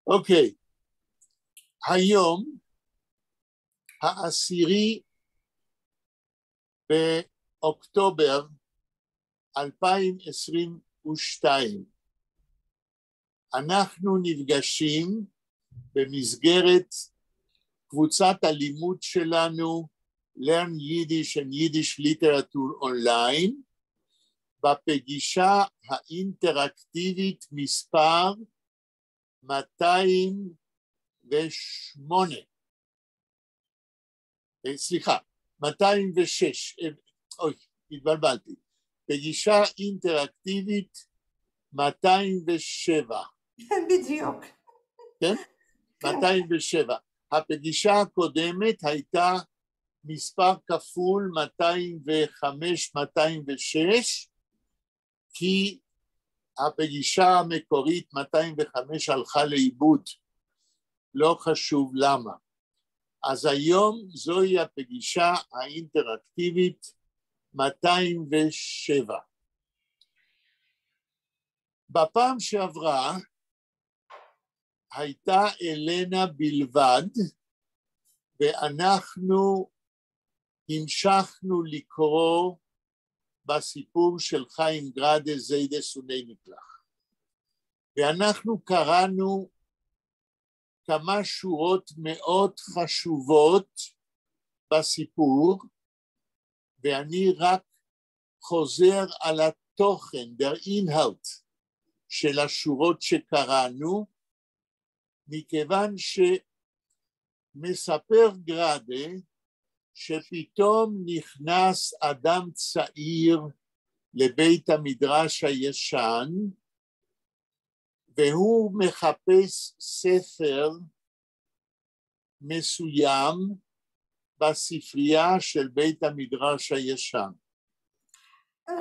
אוקיי, היום 10 באוקטובר 2022. אנחנו נפגשים במסגרת קבוצת הלימוד שלנו Learn Yiddish and Yiddish Literature Online בפגישה האינטראקטיבית מספר 208. סליחה, 206, אוי, התבלבלתי. פגישה אינטראקטיבית 207. בדיוק. כן? 207. הפגישה הקודמת הייתה מספר כפול 205, 206, כי הפגישה המקורית 205 הלכה לאיבוד, לא חשוב למה. אז היום זוהי הפגישה האינטראקטיבית 207. בפעם שעברה הייתה אלנה בלבד, ואנחנו המשכנו לקרוא בסיפור של חיים גראדה זיידעס און אייניקלעך. ואנחנו קראנו כמה שורות מאוד חשובות בסיפור, ואני רק חוזר על התוכן, דער אינהאַלט של השורות שקראנו, מכיוון שמספר גראדה שפתאום נכנס אדם צעיר לבית המדרש הישן והוא מחפש ספר מסוים בספרייה של בית המדרש הישן.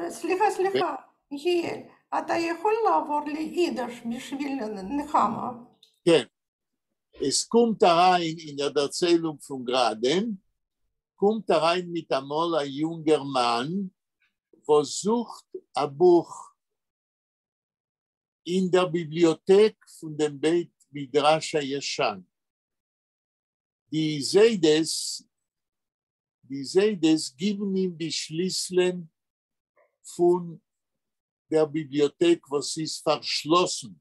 סליחה, סליחה, יחיאל, אתה יכול לעבור ליידיש בשביל נחמה? כן. עס קומט אַרײַן אין דער דערציילונג פֿון גראַדען, קומט אַרײַן מיט אַ מאָל אַ יונגער מאַן, וואָס זוכט אַ בוך אין דער ביבליאָטעק פֿון דעם בית מדרש הישן. די זיידעס, די זיידעס גיבן אים די שליסלען פֿון דער ביבליאָטעק, וואָס איז פֿאַרשלאָסן,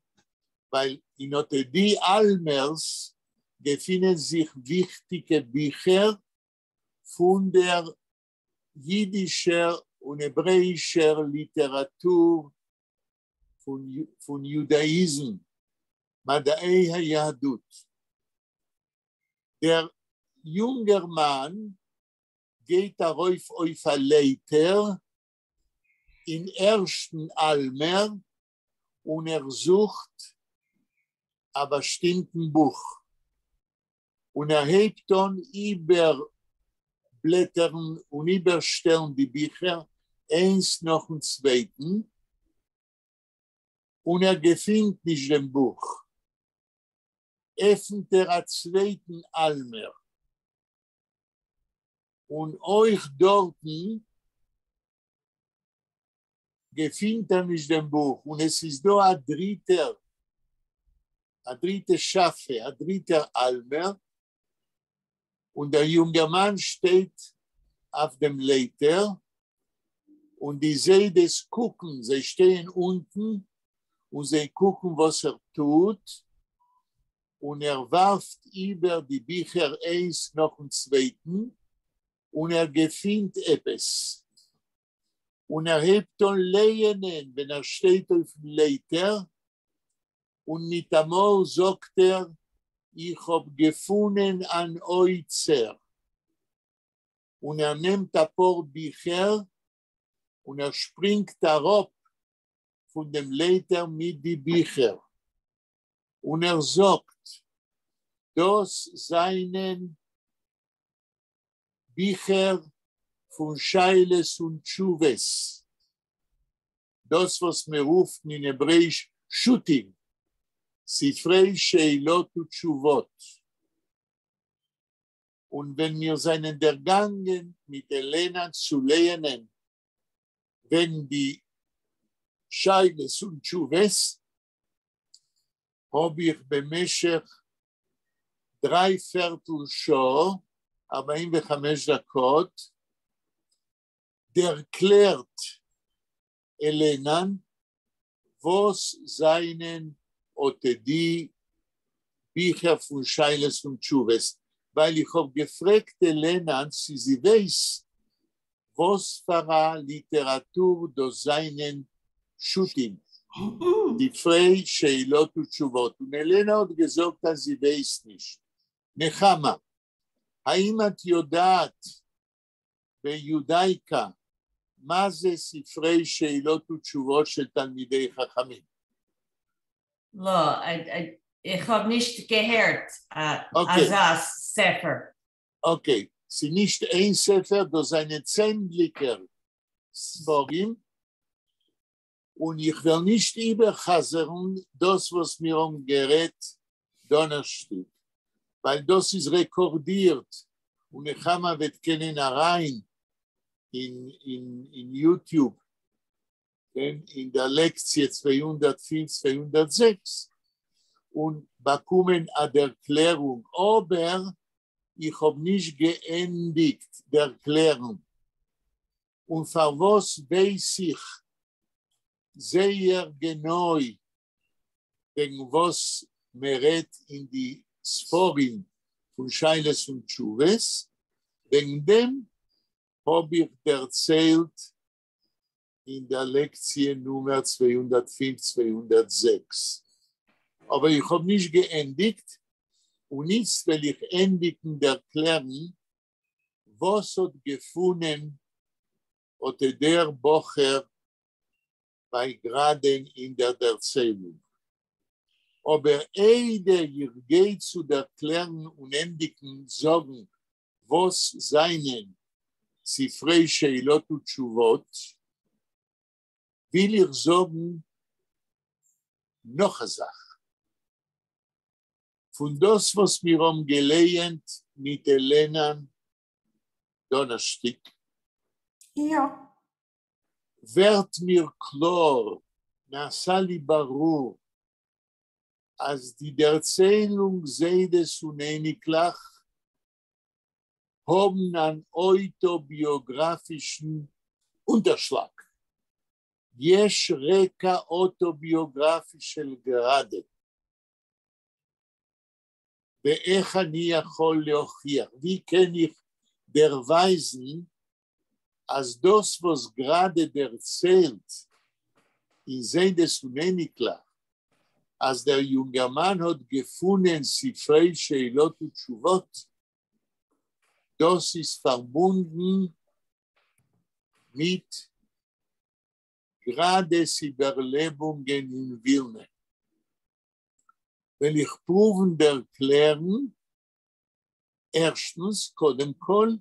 ווײַל אין אָט די אַלמערס געפֿינען זיך וויכטיקע ביכער פֿון דער ייִדישער און העברעיִשער ליטעראַטור פֿון יודאַיזם, מדעי היהדות. דער יונגער מאַן גייט אַרויף אויף אַ לייטער אין ערשטן אַלמער און ער זוכט אַ באַשטימטן בוך. און ער הייבט אָן איבערבלעטערן און איבערשטעלן די ביכער איינס נאָכן צווייטן, און ער געפֿינט נישט דעם בוך. עפֿנט ער אַ צווייטן אַלמער. און אויך דאָרטן געפֿינט ער נישט דעם בוך. און עס איז דאָ אַ דריטער, אַ דריטע שאַפֿע, אַ דריטער אַלמער, און דער יונגער מאַן שטייט אויף דעם לייטער, און די זיידעס קוקן, זיי שטייען אונטן און זיי קוקן, וואָס ער טוט, און ער וואַרפֿט איבער די ביכער איינס נאָכן צווייטן, און ער געפֿינט עפּעס. און ער הייבט אָן לייענען, ווען ער שטייט אויפֿן לייטער, און מיט אַ מאָל זאָגט ער, איך האָב געפֿונען אַן אוצר. און ער נעמט אַ פּאָר ביכער און ער שפּרינגט אַראָפּ פֿון דעם לייטער מיט די ביכער. און ער זאָגט, דאָס זײַנען ביכער פֿון שאלות און תּשובֿות. דאָס, וואָס מיר רופֿן אין העברעיִש שו"תים, ספֿרי שאלות ותּשובֿות. און ווען מיר זײַנען דערגאַנגען מיט העלענאַ צו לייענען וועגן די שאלות און תּשובֿות, האָב איך במשך דרײַ פֿערטל שעה, 45 דקות, דערקלערט העלענען, וואָס זײַנען אָט די ביכער פֿון שאלות און תּשובֿות, ווײַל איך האָב געפֿרעגט העלענען, צי זי ווייס, וואָס פֿאַר אַ ליטעראַטור דאָס זײַנען שו"תים, ספֿרי שאלות ותּשובֿות. און העלענאַ האָט געזאָגט, אַז זי ווייס נישט. נחמה, האם את יודעת ביודאיקה מה זה ספרי שאלות ותשובות של תלמידי חכמים? לא, איך האָב נישט געהערט אַזאַ ספֿר. אוקיי, ס'איז נישט איין ספֿר, דאָס זײַנען צענדליקער ספֿרים, און איך וועל נישט איבערחזרן דאָס, וואָס מיר האָבן גערעדט דאָנערשטיק, ווײַל דאָס איז רעקאָרדירט און נחמה וועט קענען אַרײַן אין YouTube, כן, אין דער לעקציע 205, 206 און באַקומען אַ דערקלערונג. אָבער איך האָב נישט געענדיקט דערקלערן. און פֿאַר וואָס ווייס איך זייער גענוי, וועגן וואָס מע רעדט אין די ספֿרים פֿון שאלות און תּשובֿות? וועגן דעם האָב איך דערציילט אין דער לעקציע נומער 205, 206. אָבער איך האָב נישט געענדיקט, און איצט וועל איך ענדיקן דערקלערן, וואָס האָט געפֿונען אָט דער בחור בײַ גראַדען אין דער דערציילונג. אָבער איידער איך גיי צו דערקלערן און ענדיקן זאָגן, וואָס זײַנען ספֿרי שאלות ותּשובֿות, וויל איך זאָגן נאָך אַ זאַך. פֿון דאָס, וואָס מיר האָבן געלייענט מיט העלענען דאָנערשטיק, ווערט מיר קלאָר, נעשה לי ברור, אַז די דערציילונג זיידעס און אייניקלעך האָבן אַן אויטאָביאָגראַפֿישן אונטערשלאַק. יש רקע אוטוביוגרפי של גראדה. ואיך אני יכול להוכיח? ווי קען איך דערווײַזן, אַז דאָס, וואָס גראַדע דערציילט אין זיידעס און אייניקלעך, אַז דער יונגערמאַן האָט געפֿונען ספֿרי שאלות ותּשובֿות, דאָס איז פֿאַרבונדן מיט גראַדעס איבערלעבונגען אין ווילנע. וועל איך פּרוּוון דערקלערן, ערשטנס, קודם כּל,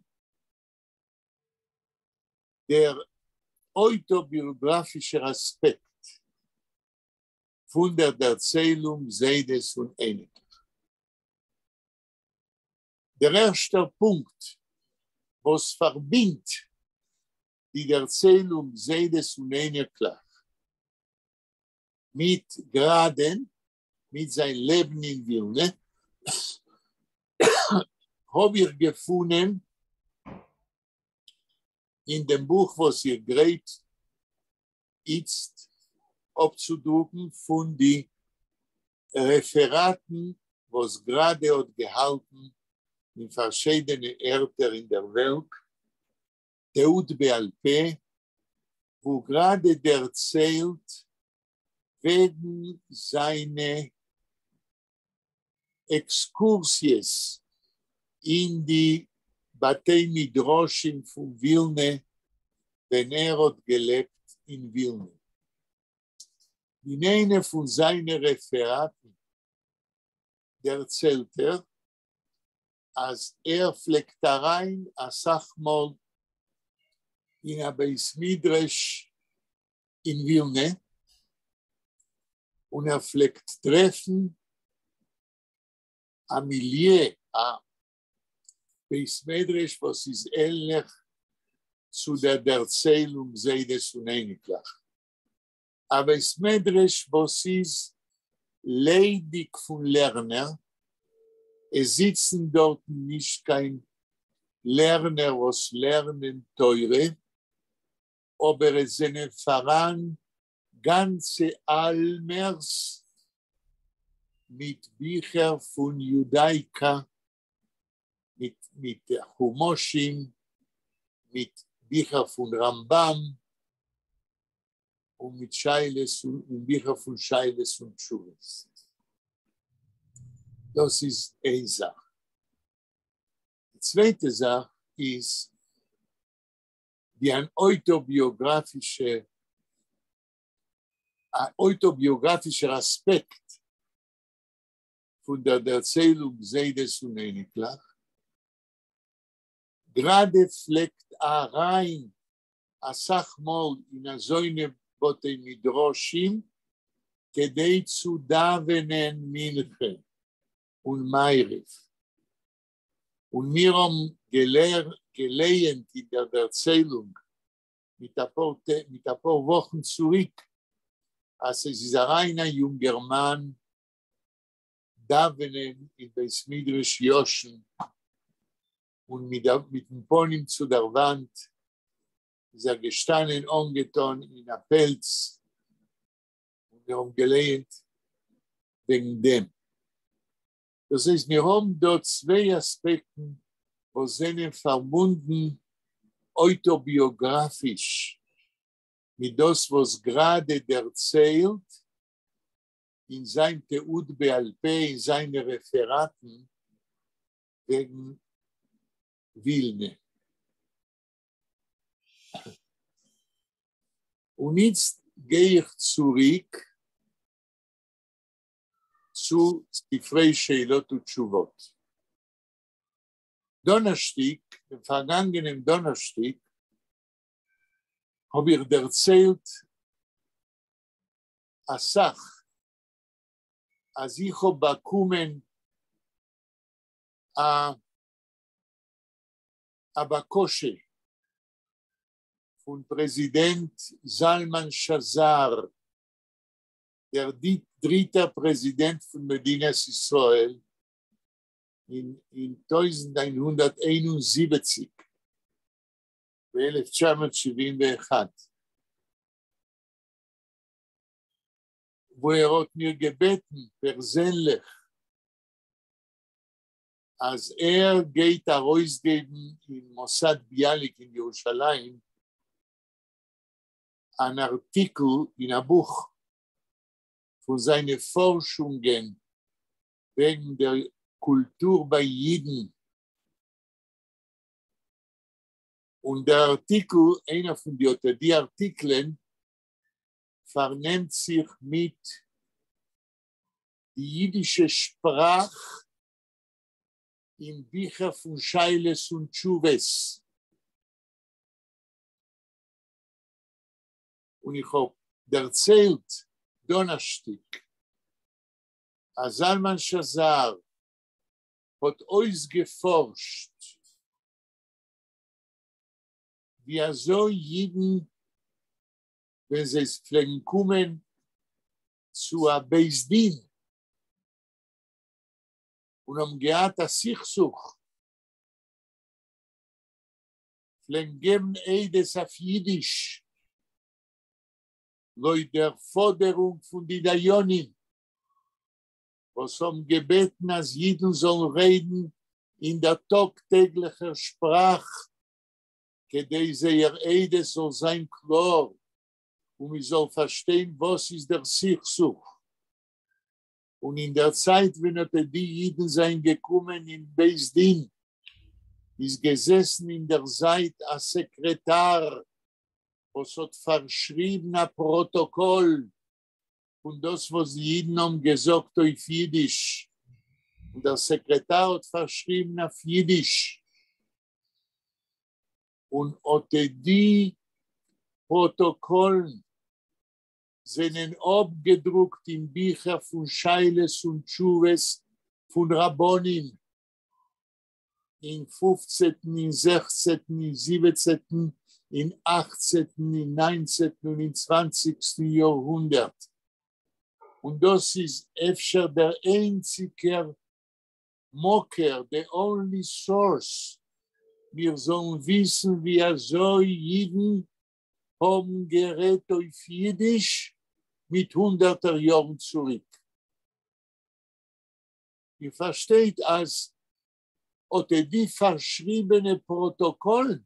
דער אויטאָביאָגראַפֿישער אַספּעקט פֿון דער דערציילונג זיידעס און אייניקלעך. דער ערשטער פּונקט, וואָס פֿאַרבינדט די דערציילונג זיידעס און אייניקלעך מיט גראַדען, מיט זײַן לעבן אין ווילנע, האָב איך געפֿונען אין דעם בוך, וואָס איך גרייט איצט אָפּצודרוקן פֿון די רעפֿעראַטן, וואָס גראַדע האָט געהאַלטן אין פֿאַרשיידענע ערטער אין דער וועלט, תּיעוד בעל פה, וווּ גראַדע דערציילט וועגן זײַנע עקסקורסיעס אין די בתי מדרשים פֿון ווילנע, ווען ער האָט געלעבט אין ווילנע. אין איינע פֿון זײַנע רעפֿעראַטן דערציילט ער, אַז ער פֿלעגט אַרײַן אַ סך מאָל אין אַ בית־מדרש אין ווילנע און ער פֿלעגט טרעפֿן אַ מיליע, אַ בית־מדרש, וואָס איז ענלעך צו דער דערציילונג זיידעס און אייניקלעך. אַ בית־מדרש, וואָס איז ליידיק פון לערנער, עס זיצן דארטן נישט קיין לערנער וואס לערנען תורה, אבער עס זענען פאראן גאנצע אלמערס מיט ביכער פון יודאיקא, מיט מיט חומשים, מיט ביכער פון רמב"ם, און מיט שאלות און ביכער פון שאלות און תשובות. דאס איז איין זאך. די צווייטע זאך איז ווי אן אויטאביאגראפישע א אויטאביאגראפישער אספעקט פון דער דערציילונג זיידעס און אייניקלעך. גראדע פלעגט אריין אסאך מאל אין אזוינע בתי מדרשים כדי צו דאווענען מנחה און מעריב, און מיר האבן געלייענט אין דער דערציילונג מיט אפאר מיט אפאר וואכן צוריק אז עס איז אריין א יונגערמאן דאווענען אין בית מדרש ישן און מיטן פנים צו דער וואנט איז ער געשטאנען אנגעטון אין א פעלץ, און מיר האבן געלייענט וועגן דעם. דאס הייסט מיר האבן דא צוויי אספעקטן וואס זענען פארבונדן אויטאביאגראפיש מיט דאס וואס גראדע דערציילט אין זיין תיעוד בעל פה אין זיינע רעפעראטן וועגן ווילנע. און איצט גיי איך צוריק צו ספרי שאלות ותשובות. דאנערשטיק, דעם פארגאנגענעם דאנערשטיק, האב איך דערציילט אסאך אז איך האב באקומען א א בקשה פון פרעזידענט זלמן שזר, דער דריטער פרעזידענט פון מדינת ישראל אין 1971, ב-1971, וואו ער האט מיר געבעטן פערזענליך אז ער גייט ארויסגעבן אין מוסד ביאליק אין ירושלים אן ארטיקל אין א בוך פון זיינע פארשונגען וועגן דער קולטור ביי אידן, און דער ארטיקל, איינער פון די אט די ארטיקלען, פארנעמט זיך מיט די אידישע שפראך אין ביכער פון שאלות און תשובות. און איך האב דערציילט דאנערשטיק אז זלמן שזר האט אויסגעפארשט ווי אזוי אידן ווען זיי פלעגן קומען צו א בית דין און האבן געהאט א סכסוך פלעגן געבן עדות אויף אידיש לויט דער פאדערונג פון די דיינים וואס האבן געבעטן אז אידן זאלן רעדן אין דער טאג טעגליכער שפראך כדי זייער עדות זאל זיין קלאר און מען זאל פארשטיין וואס איז דער סכסוך. און אין דער צייט ווען אט די אידן זענען געקומען אין בית דין איז געזעסן אין דער זייט א סעקרעטאר וואס האט פארשריבן א פראטאקאל פון דאס וואס די אידן האבן געזאגט אויף אידיש, און דער סעקרעטאר האט פארשריבן אויף אידיש, און אט די פראטאקאלן זענען אפגעדרוקט אין ביכער פון שאלות און תשובות פון רבנים אין פופצעטן, אין זעכצעטן, אין זיבעצעטן, אין אכצעטן, אין ניינצעטן און אין צוואנציגסטן יארהונדערט. און דאס איז אפשר דער איינציגער מקור, the only source, מיר זאלן וויסן ווי אזוי אידן האבן גערעדט אויף אידיש מיט הונדערטער יארן צוריק. איר פארשטייט אז אט די פארשריבענע פראטאקאלן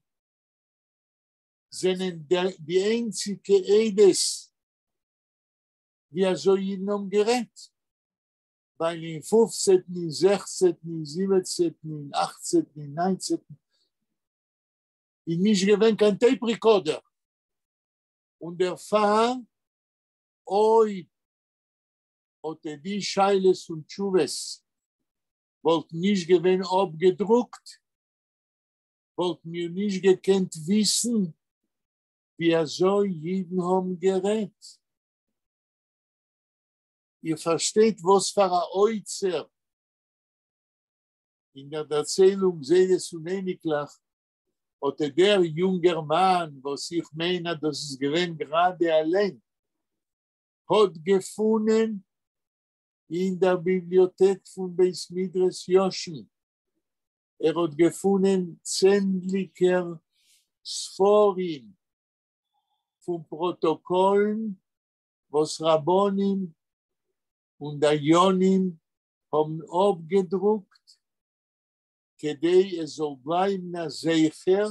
זענען די איינציגע עדות ווי אזוי אידן האבן גערעדט, ווייל אין פופצעטן, אין זעכצעטן, אין זיבעצעטן, אין אכצעטן, אין ניינצעטן איז נישט געווען קיין tape recorder, און דערפאר אויב אט די שאלות און תשובות וואלטן נישט געווען אפגעדרוקט, וואלטן מיר נישט געקענט וויסן ווי אזוי אידן האבן גערעדט. איר פארשטייט וואס פאר א אוצר אין דער דערציילונג זיידעס און אייניקלעך האט דער יונגערמאן, וואס איך מיין אז דאס איז געווען גראדע אליין, האט געפונען אין דער ביבליאטעק פון בית מדרש ישן. ער האט געפונען צענדליגער ספרים פון פראטאקאלן וואס רבנים און דיינים האבן אפגעדרוקט כדי עס זאל בלייבן א זכר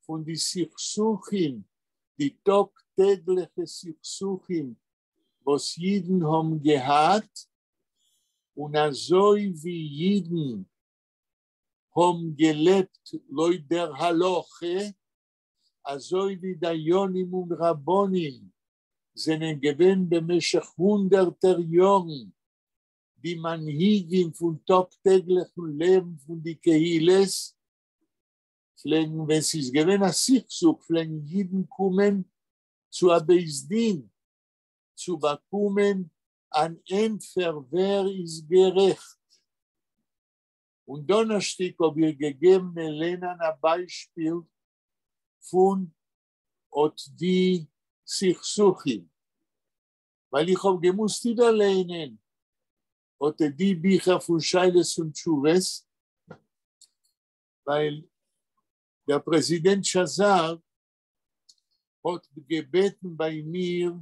פון די סכסוכים, די טאג טעגליכע סכסוכים וואס אידן האבן געהאט, און אזוי ווי אידן האבן געלעבט לויט דער הלכה, אזוי ווי דיינים און רבנים זענען געווען במשך הונדערטער יארן די מנהיגים פון טאג טעגליכן לעבן פון די קהילות, פלעגן ווען ס'איז געווען א סכסוך פלעגן אידן קומען צו א בית דין צו באקומען אן ענטפער ווער איז גערעכט. און דאנערשטיג האב איך געגעבן העלענען א ביישפיל פון אט די סכסוכים, ווייל איך האב געמוזט איבערלייענען אט די ביכער פון שאלות און תשובות, ווייל דער פרעזידענט שזר האט געבעטן ביי מיר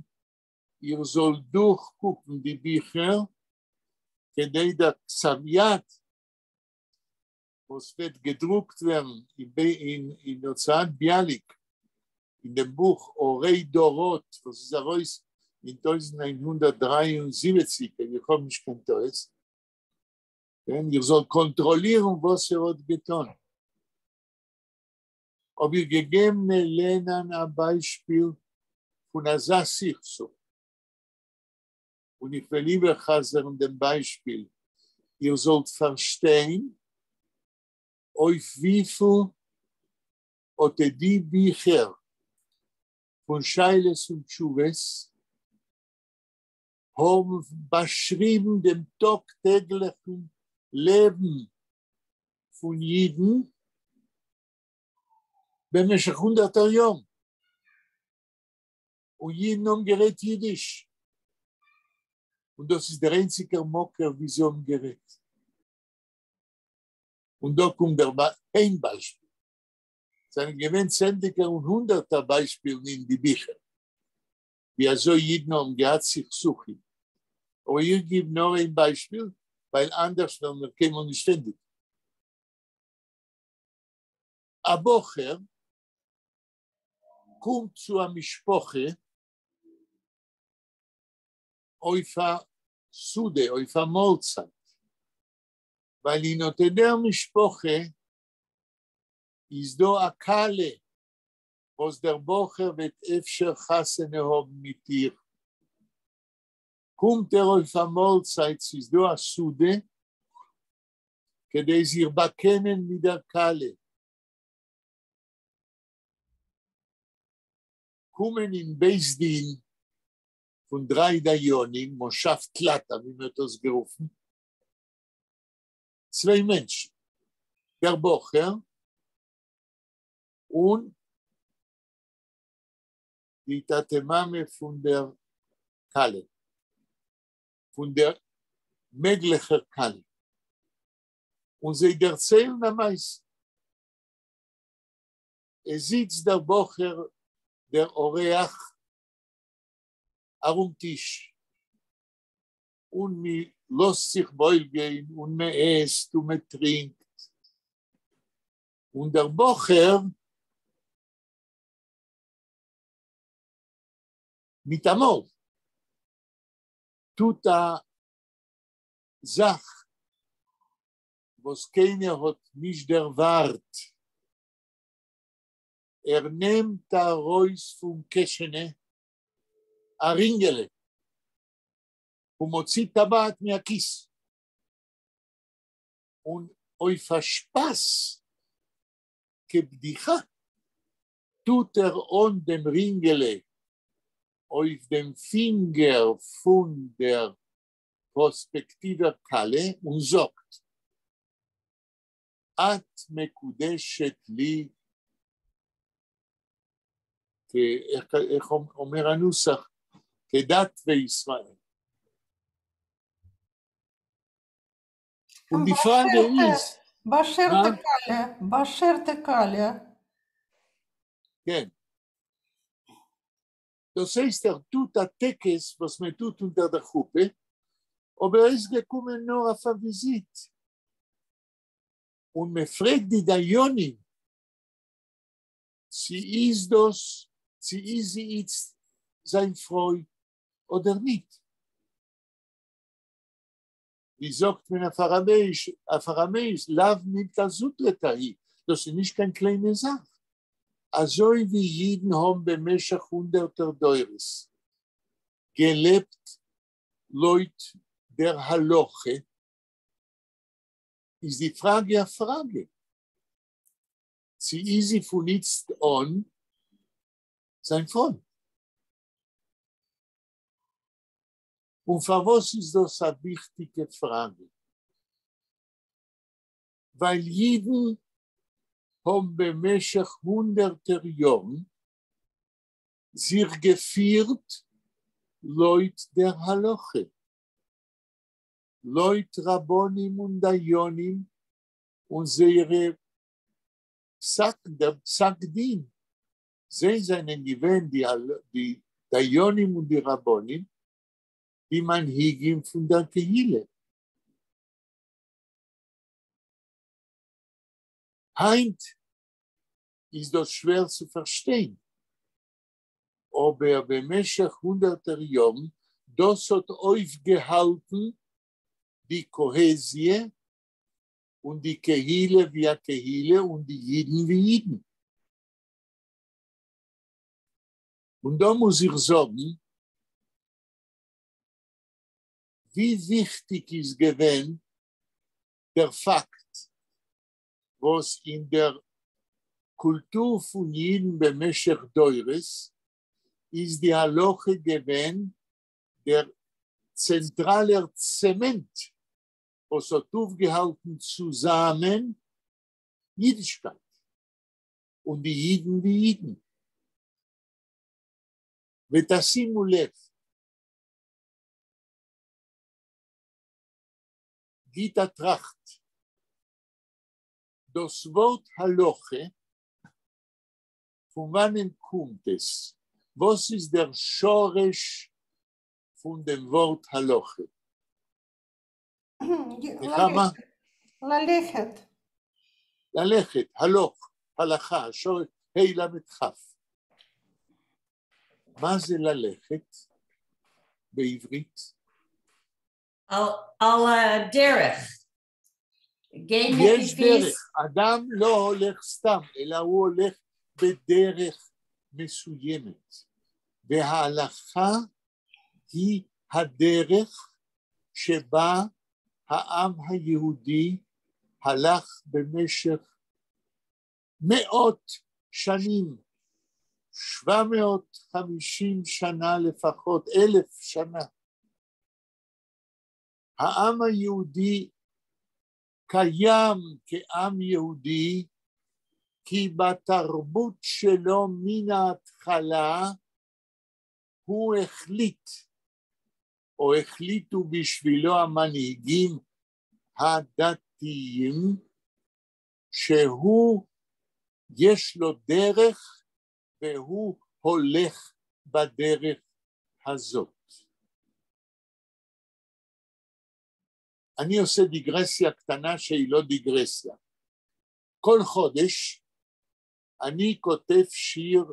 איך זאל דורכקוקן די ביכער כדי דער כתב יד וואס וועט געדרוקט ווערן אין הוצאת ביאליק אין דעם בוך אורי דורות וואס איז ארויס אין 1973, אויב איך האב נישט קיין טעות, איך זאל קאנטראלירן וואס ער האט געטאן. האב איך געגעבן העלענען א ביישפיל פון אזא סכסוך, און איך וועל איבערחזרן דעם ביישפיל, איר זאלט פארשטיין אויף וויפיל אט די ביכער פון שאלות און תשובות האבן באשריבן דעם טאג טעגליכן לעבן פון אידן במשך הונדערטער יארן, און אידן האבן גערעדט אידיש, און דאס איז דער איינציגער מקור ווי זיי האבן גערעדט. און דא קומט דער איין ביישפיל. זענען געווען צענדליגער און הונדערטער ביישפילן אין די ביכער ווי אזוי אידן האבן געהאט סכסוכים, אבער איך גיב נאר איין ביישפיל ווייל אנדערש וועלן מיר קיינמאל נישט ענדיגן. א בחור קומט צו א משפחה אויף א סעודה, אויף א מאלצייט, ווייל אין אט דער משפחה איז דא א כלה וואס דער בחור וועט אפשר חתונה האבן מיט איר. קומט ער אויף א מאלצייט, ס'איז דא א סעודה, כדי זיך באקענען מיט דער כלה. קומען אין בית דין פון דריי דיינים, מושב תלתא ווי מען האט דאס גערופן, צוויי מענטשן, דער בחור און די טאטע מאמע פון דער כלה. פון דער מעגליכער כלה, און זיי דערציילן א מעשה. עס זיצט דער בחור דער אורח ארום טיש, און מען לאזט זיך וואוילגיין און מען עסט און מען טרינקט, און דער בחור מיטאמאל טוט א זאך וואס קיינער האט נישט דערווארט, ער נעמט ארויס פון קעשענע א רינגעלע און מוציא טבעת מהכיס, און אויף א שפאס כבדיחה טוט ער אן דעם רינגעלע אויף דעם פינגער פון דער פראספעקטיווער כלה און זאגט, את מקודשת לי, איך אומר הנוסח? כדת וישראל. און די פראגע איז... באשערטע כלה, באשערטע כלה. כן. דאס הייסט ער טוט א טקס וואס מען טוט אונטער דער חופה, אבער ער איז געקומען נאר אויף א וויזיט. און מען פרעגט די דיינים צו איז דאס, צו איז זי איצט זיין פרוי אדער ניט. ווי זאגט מען אויף אראמעיש, אויף אראמעיש, לאו מילתא זוטרתא היא, דאס איז נישט קיין קליינע זאך. אזוי ווי אידן האבן במשך הונדערטער דורות געלעבט לויט דער הלכה, איז די פראגע א פראגע, צו איז זי פון איצט אן זיין פרוי? און פארוואס איז דאס א וויכטיגע פראגע? ווייל אידן האבן במשך הונדערטער יארן זיך געפירט לויט דער הלכה, לויט רבנים און דיינים און זייערע פסק, דער פסק דין, זיי זענען געווען די דיינים און די רבנים, די מנהיגים פון דער קהילה. היינט איז דאס שווער צו פארשטיין, אבער במשך הונדערטער יארן דאס האט אויפגעהאלטן די קאהעזיע און די קהילה ווי א קהילה און די אידן ווי אידן. און דא מוז איך זאגן ווי וויכטיג איז געווען דער פאקט וואס אין דער קולטור פון אידן במשך דורות איז די הלכה געווען דער צענטראלער צעמענט וואס האט אויפגעהאלטן צוזאמען אידישקייט און די אידן ווי אידן. ותשימו לב, גיט א טראכט, דאס ווארט הלכה, פון וואנען קומט עס? וואס איז דער שורש פון דעם ווארט הלכה? נחמה? ללכת. ללכת, הלוך, הלכה, שורש ה' ל' כ'. מה זה ללכת בעברית? על הדרך. יש דרך, אדם לא הולך סתם, אלא הוא הולך בדרך מסוימת. וההלכה היא הדרך שבה העם היהודי הלך במשך מאות שנים, 750 שנה לפחות, 1,000 שנה. העם היהודי קיים כעם יהודי כי בתרבות שלו מן ההתחלה הוא החליט או החליטו בשבילו המנהיגים הדתיים שהוא יש לו דרך והוא הולך בדרך הזאת. אני עושה דיגרסיה קטנה שהיא לא דיגרסיה. כל חודש אני כותב שיר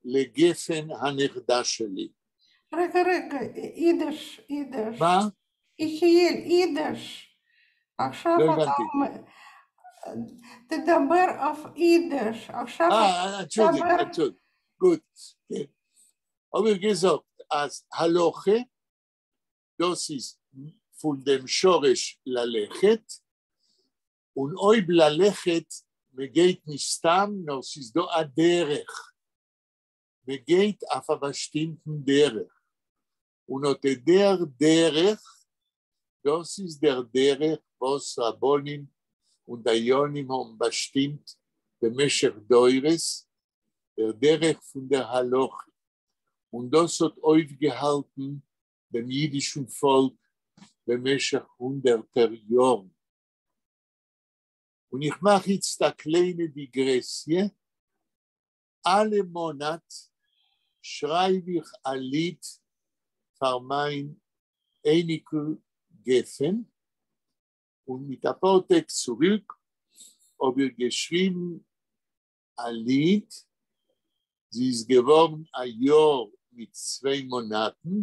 לגפן הנכדה שלי. רגע, רגע, יידיש, יידיש. מה? יחיאל, יידיש. עכשיו לא אתה הבנתי. תדבר אויף יידיש. עכשיו אַנטשולדיקט, תדבר. אַנטשולדיקט. גוט. כן. האָב איך געזאָגט, אַז הלכה, דאָס איז פֿון דעם שורש ללכת, און אויב ללכת, מע גייט נישט סתּם, נאָר ס'איז דאָ אַ דרך. מע גייט אויף אַ באַשטימטן דרך. און אָט דער דרך, דאָס איז דער דרך, וואָס רבנים און דיינים האָבן באַשטימט במשך דורות, דער דרך פֿון דער הלכה. און דאָס האָט אויפֿגעהאַלטן דעם ייִדישן פֿאָלק במשך הונדערטער יאָרן. און איך מאַך איצט אַ קליינע דיגרעסיע. אַלע מאָנאַט שרײַב איך אַ ליד פֿאַר מײַן אייניקל גפֿן, און מיט אַ פּאָר טעג צוריק האָב איך געשריבן אַ ליד, זי איז געוואָרן אַ יאָר מיט צוויי מאָנאַטן,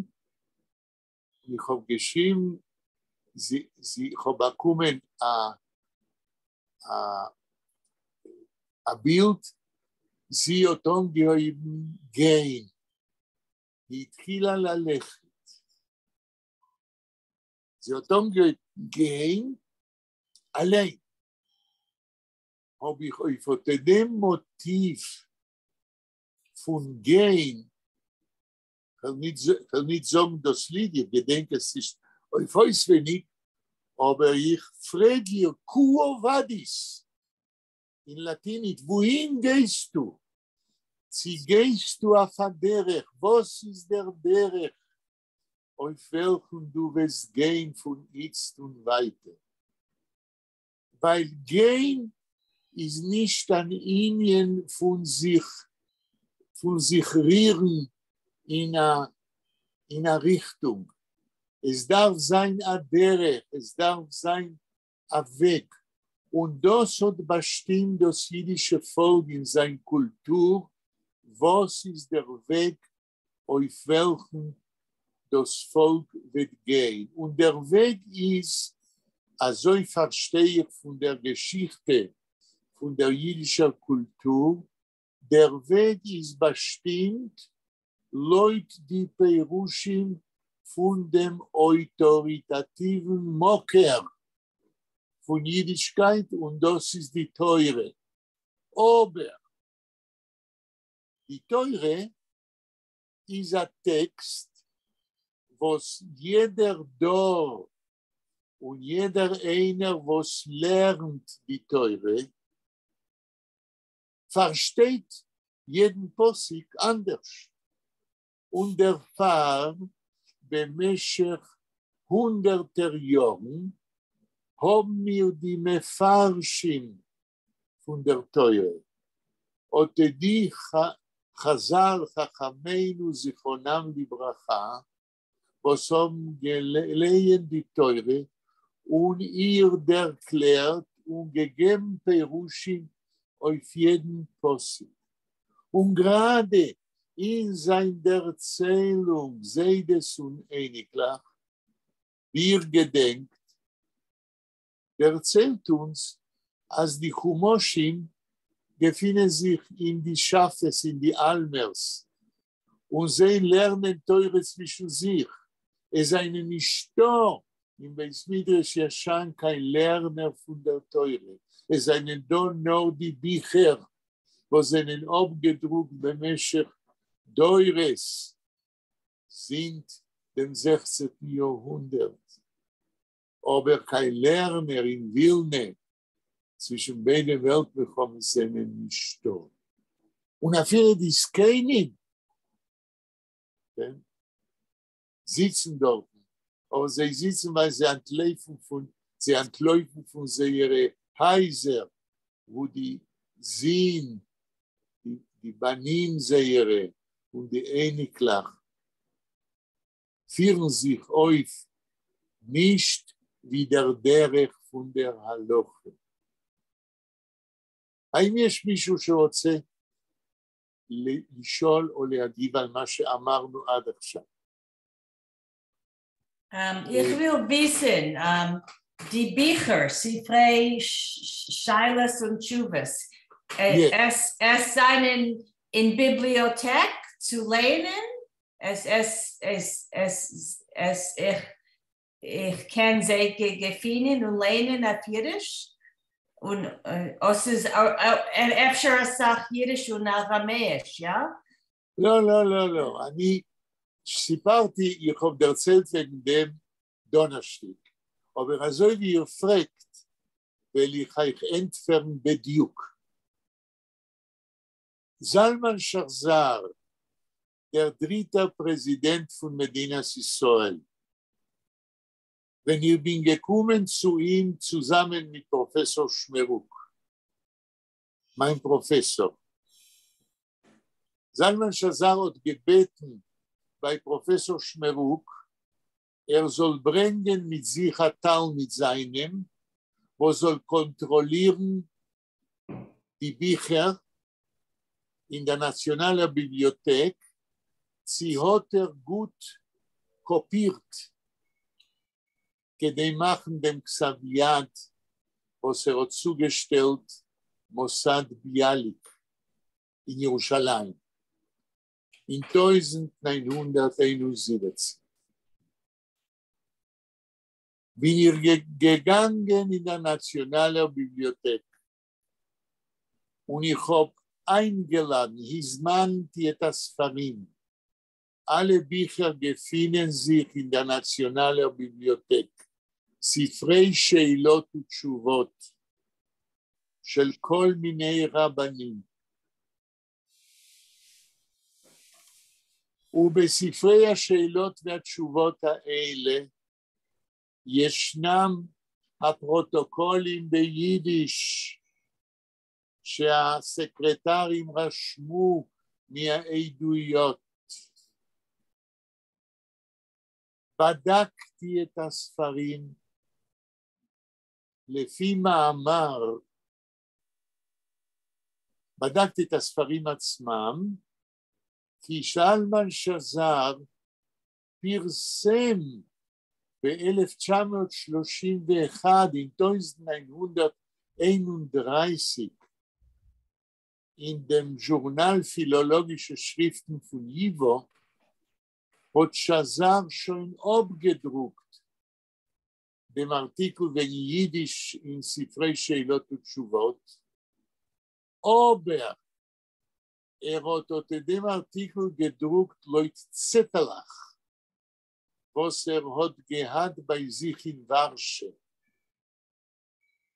און איך האָב געשריבן, זי, זי, איך האָב באַקומען אַ, אַ, אַ בילד, זי האָט אָנגעהויבן גיין. היא התחילה ללכת. זי האָט אָנגעהויבן גיין אַליין. האָב איך אויף אָט דעם מאָטיוו פֿון גיין, כ'וועל נישט, כ'וועל נישט זאָגן דאָס ליד, איך געדענק עס נישט אויף אויסווייניק, אָבער איך פֿרעג איר, quo vadis? אין לאַטײַניש, וווּהין גייסטו? צי גייסטו אויף אַ דרך? וואָס איז דער דרך, אויף וועלכן דו וועסט גיין פֿון איצט און ווײַטער? ווײַל גיין איז נישט אַן ענין פֿון זיך רירן אין אַ ריכטונג. עס דאַרף זײַן אַ דרך, עס דאַרף זײַן אַ וועג. און דאָס האָט באַשטימט דאָס ייִדישע פֿאָלק אין זײַן קולטור, וואָס איז דער וועג, אויף וועלכן דאָס פֿאָלק וועט גיין. און דער וועג איז, אַזוי פֿאַרשטיי איך פֿון דער געשיכטע פֿון דער ייִדישער קולטור, דער וועג איז באַשטימט לויט די פּירושים פֿון דעם אויטאָריטאַטיוון מקור פֿון ייִדישקייט, און דאָס איז די תּורה. אָבער די תּורה איז אַ טעקסט, וואָס יעדער דור און יעדער איינער, וואָס לערנט די תּורה, פֿאַרשטייט יעדן פּסוק אַנדערש. און דערפֿאַר במשך הונדערטער יאָרן האָבן מיר די מפֿרשים פֿון דער תּורה. אָט די חז"ל, חכמינו זכרונם לברכה, וואָס האָבן געלייענט די תּורה און איר דערקלערט און געגעבן פּירושים אויף יעדן פּסוק. און גראַדע אין זײַן דערציילונג זיידעס און אייניקלעך, ווי איר געדענקט, דערציילט אונדז, אַז די חומשים געפֿינען זיך אין די שאַפֿעס, אין די אַלמערס, און זיי לערנען תּורה צווישן זיך. עס זײַנען נישטאָ אין בית־מדרש ישן קיין לערנער פֿון דער תּורה. עס זײַנען דאָ נאָר די ביכער, וואָס זענען אָפּגעדרוקט במשך דורות זינט דעם 16. יאָרהונדערט. אָבער קיין לערנער אין ווילנע צווישן ביידע וועלט־מלחמות זענען נישטאָ. און אַפֿילו די זקנים, כן, זיצן דאָרטן. אבער זיי זיצן ווייל זיי אנטלויפן פון, זיי אנטלויפן פון זייערע הייזער וואו די זין, די בנים זייערע און די אייניקלעך פירן זיך אויף נישט ווי דער דרך פון דער הלכה. האם יש מישהו שרוצה לשאול או להגיב על מה שאמרנו עד עכשיו? איך וויל וויסן, די ביכער, ספרי שאלות און תשובות, עס זענען אין ביבליאטעק צו לייענען? עס עס עס עס עס איך איך קען זיי געפינען און לייענען אויף אידיש? און עס איז אפשר אסאך אידיש און אראמעיש, יא? לא, לא, לא, לא, אני סיפרתי, איך האב דערציילט וועגן דעם דאנערשטיק, אבער אזוי ווי איר פרעגט וועל איך אייך ענטפערן בדיוק. זלמן שזר, דער דריטער פרעזידענט פון מדינת ישראל, ווען איך בין געקומען צו אים צוזאמען מיט פראפעסאר שמרוק, מיין פראפעסאר, זלמן שזר האט געבעטן ביי פראפעסאר שמרוק ער זאל ברענגען מיט זיך א תלמיד זיינעם וואס זאל קאנטראלירן די ביכער אין דער נאציאנאלער ביבליאטעק, צי האט ער גוט קאפירט כדי מאכן דעם כתב יד וואס ער האט צוגעשטעלט מוסד ביאליק אין ירושלים אין 1971. בין איך געגאנגען אין דער נאציאנאלער ביבליאטעק און איך האב איינגעלאדן, הזמנתי את הספרים, אלע ביכער געפינען זיך אין דער נאציאנאלער ביבליאטעק, ספרי שאלות ותשובות של כל מיני רבנים. ובספרי השאלות והתשובות האלה ישנם הפרוטוקולים ביידיש שהסקרטרים רשמו מהעדויות. בדקתי את הספרים לפי מאמר, בדקתי את הספרים עצמם, כי שלמן שזר פרסם ב-1931, אין 1931, אין דעם זשורנאל פילאלאגישע שריפטן פון ייוואו, האט שזר שוין אפגעדרוקט דעם ארטיקל וועגן יידיש אין ספרי שאלות ותשובות, אבער ער האט אט דעם ארטיקל געדרוקט לויט צעטעלעך וואס ער האט געהאט ביי זיך אין ווארשע,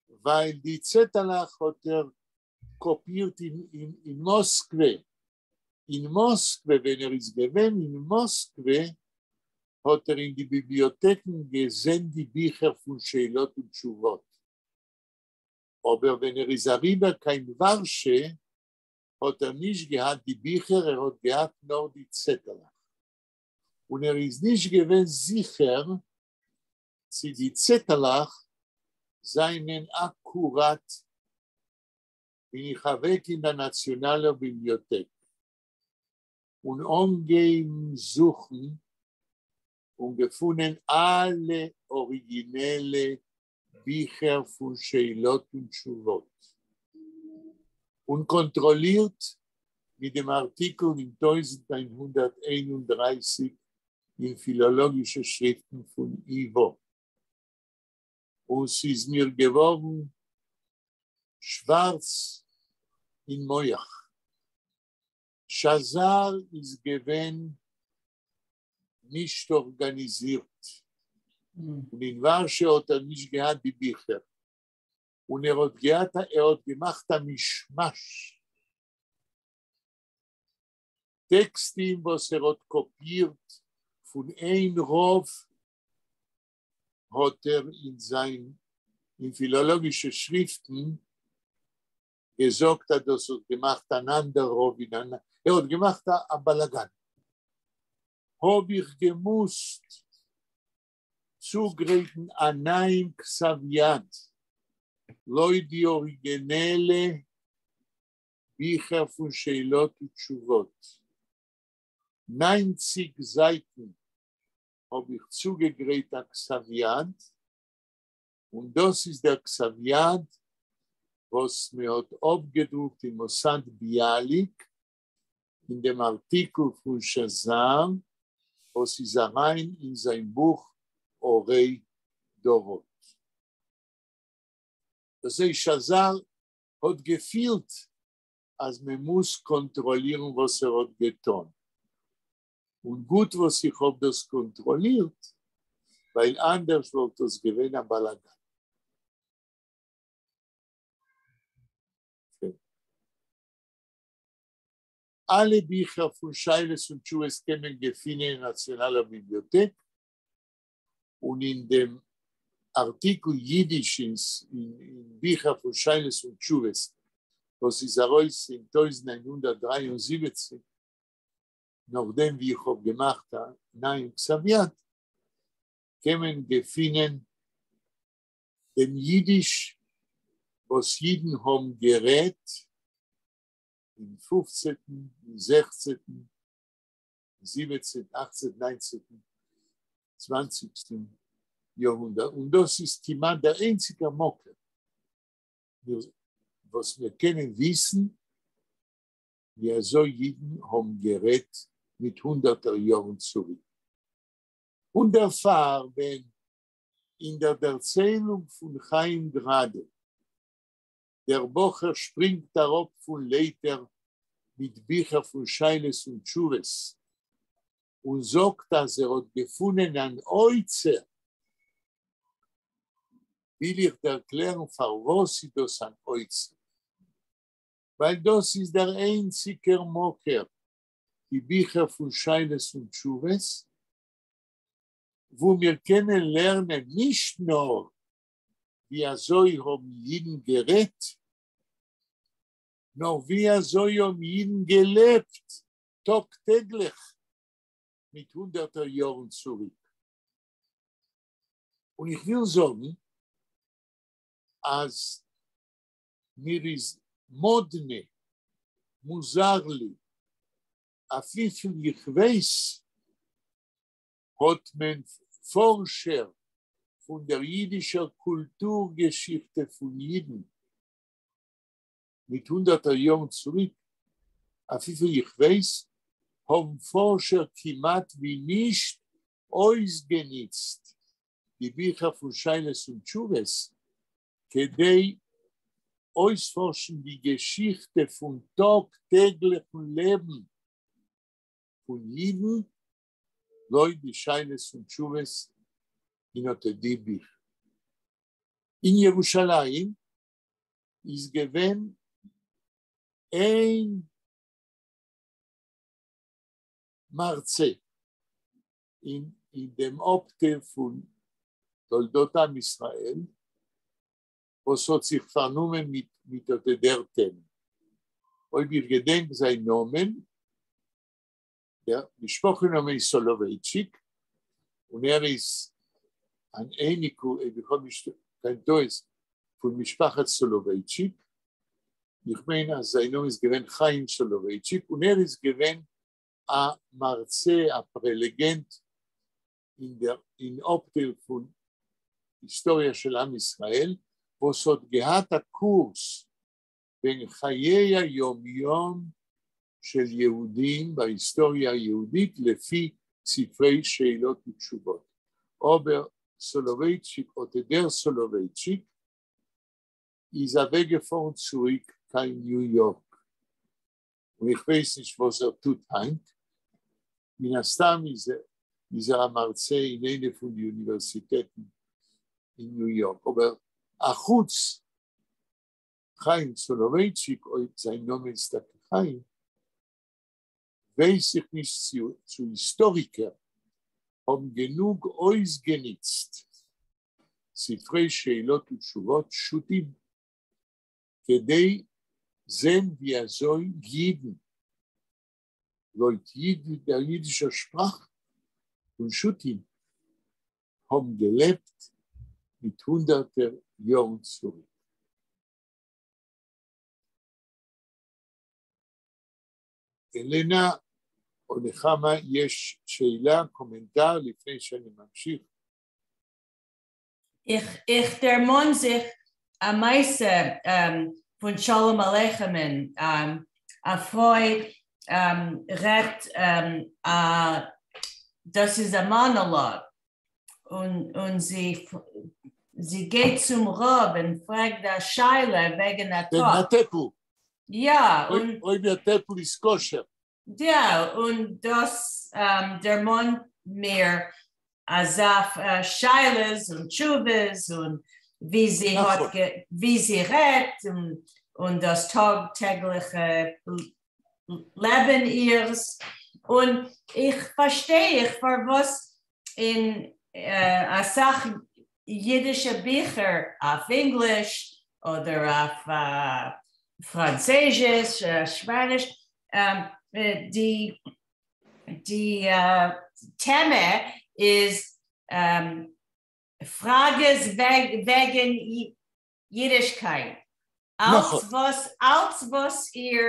ווייל די צעטעלעך האט ער קאפירט אין מאסקווע, אין מאסקווע ווען ער איז געווען אין מאסקווע האט ער אין די ביבליאטעקן געזען די ביכער פון שאלות ותשובות, אבער ווען ער איז אריבער קיין ווארשע האט ער נישט געהאט די ביכער, ער האט געהאט נאר די צעטעלעך, און ער איז נישט געווען זיכער צי די צעטעלעך זענען אקוראט. בין איך אוועק אין דער נאציאנאלער ביבליאטעק און אנגעהויבן זוכן און געפונען אלע אריגינעלע ביכער פון שאלות און תשובות און קאנטראלירט מיט דעם ארטיקל אין 1931 אין פילאלאגישע שריפטן פון ייוואו, און ס'איז מיר געווארן שווארץ אין מח. שזר איז געווען נישט ארגאניזירט, און אין ווארשע האט ער נישט געהאט די ביכער, און ער האט געהאט ער האט געמאכט א מישמאש טעקסטים וואס ער האט קאפירט פון איין רב. האָט ער אין זײַן אין פֿילאָלאָגישע שריפֿטן געזאָגט, אַז דאָס האָט געמאַכט אַן אַנדער רבֿ, ער האָט געמאַכט אַ באַלאַגאַן. האָב איך געמוזט צוגרייטן אַ נײַעם כּתבֿ-יד לויט די אָריגינעלע ביכער פֿון שאלות ותּשובֿות. 90 זײַטן האָב איך צוגעגרייט אַ כּתבֿ-יד, און דאָס איז דער כּתבֿ-יד, וואָס מע האָט אָפּגעדרוקט אין מוסד ביאַליק אין דעם אַרטיקל פֿון שזר, וואָס איז אַרײַן אין זײַן בוך אורי דורות. דאָס הייסט, שזר האָט געפֿילט, אַז מע מוז קאָנטראָלירן, וואָס ער האָט געטאָן. און גוט, וואָס איך האָב דאָס קאָנטראָלירט, ווײַל אַנדערש וואָלט דאָס געווען אַ באַלאַגאַן. כן. אַלע ביכער פֿון שאלות און תּשובֿות קען מען געפֿינען אין נאַציאָנאַלער ביבליאָטעק און אין דעם אַרטיקל ייִדיש אין, אין ביכער פֿון שאלות און תּשובֿות, וואָס איז אַרויס אין 1973, נאָך דעם ווי איך האָב געמאַכט אַ נײַעם כּתבֿ-יד, קען מען געפֿינען דעם ייִדיש, וואָס ייִדן האָבן גערעדט אין 15., 16., 17., 18., 19., 20. יאָרהונדערט. און דאָס איז כּמעט דער איינציקער מקור, וואָס מיר קענען וויסן, ווי אַזוי ייִדן האָבן גערעדט מיט הונדערטער יאָרן צוריק. און דערפֿאַר, ווען אין דער דערציילונג פֿון חיים גראַדע דער בחור שפּרינגט אַראָפּ פֿון לייטער מיט ביכער פֿון שאלות און תּשובֿות און זאָגט, אַז ער האָט געפֿונען אַן אוצר, וויל איך דערקלערן, פֿאַר וואָס איז דאָס אַן אוצר? ווײַל דאָס איז דער איינציקער מקור, די ביכער פֿון שאלות און תּשובֿות, וווּ מיר קענען לערנען נישט נאָר ווי אַזוי האָבן ייִדן גערעדט, נאָר ווי אַזוי האָבן ייִדן געלעבט טאָג־טעגלעך מיט הונדערטער יאָרן צוריק. און איך וויל זאָגן, אַז מיר איז מאָדנע, מוזר לי, אויף וויפֿל איך ווייס, האָט מען פֿאָרשער פֿון דער ייִדישער קולטור־געשיכטע פֿון ייִדן מיט הונדערטער יאָרן צוריק, אויף וויפֿל איך ווייס, האָבן פֿאָרשער כּמעט ווי נישט אויסגעניצט די ביכער פֿון שאלות און תּשובֿות, כּדי אויספֿאָרשן די געשיכטע פֿון טאָג־טעגלעכן לעבן פֿון ייִדן לויט די שאלות און תּשובֿות אין אָט די ביכער. אין ירושלים איז געווען איין מרצה אין דעם אָפּטייל פֿון תולדות עם ישראל, וואָס האָט זיך פֿאַרנומען מיט אָט דער טעמע. אויב איך געדענק זײַן נאָמען, דער משפּחה־נאָמען איז סאָלאָווייטשיק, און ער איז אַן אייניקל, אויב איך האָב נישט קיין טעות, פֿון משפּחת סאָלאָווייטשיק. איך מיין, אַז זײַן נאָמען איז געווען חיים סאָלאָווייטשיק, און ער איז געווען אַ מרצה, אַ פּרעלעגענט אין אָפּטייל פֿון היסטאָריע של עם ישראל, וואָס האָט געהאַט אַ קורס וועגן חיי היום-יום של יהודים בהיסטוריה היהודית לפי ספרי שאלות ותשובות. אָבער סאָלאָווייטשיק, אָט דער סאָלאָווייטשיק, איז אַוועקגעפֿאָרן צוריק קיין ניו־יאָרק. און איך ווייס נישט, וואָס ער טוט הײַנט. מן הסתּם איז ער אַ מרצה אין איינע פֿון די אוניווערסיטעטן אין ניו־יאָרק. אָבער אַ חוץ חיים סאָלאָווייטשיק, אויב זײַן נאָמען איז טאַקע חיים, ווייס איך נישט, צי היסטאָריקער האָבן גענוג אויסגעניצט. ספרי שאלות ותשובות שו"תים, כדי זען ווי אזוי יידן, לויט דער יידישער שפראך פון שו"תים, האבן געלעבט מיט הונדערטער יארן צוריק. אלנה או נחמה, יש שאלה, קומנטר, לפני שאני ממשיך? איך דערמאן זיך א מעשה פון שלום עליכם'ן, א פרוי רעדט, דאס איז א מאנאלאג, און זי גייט צום רב און פרעגט א שאלה וועגן א טאפ. וועגן א טעפל. יא, און. אויב דער טעפל איז כשר. יא, און דאס דערמאנט מיר אזא שאלות און תשובות און ווי זי האט ווי זי רעדט און דאס טאג טעגליכע לעבן אירס, און איך פארשטיי איך פארוואס אין אסאך אידישע ביכער אויף ענגליש אדער אויף פראנצעזיש, שפאניש, די די טעמע איז פראגעס וועגן אידישקייט, אלץ וואס אלץ וואס איר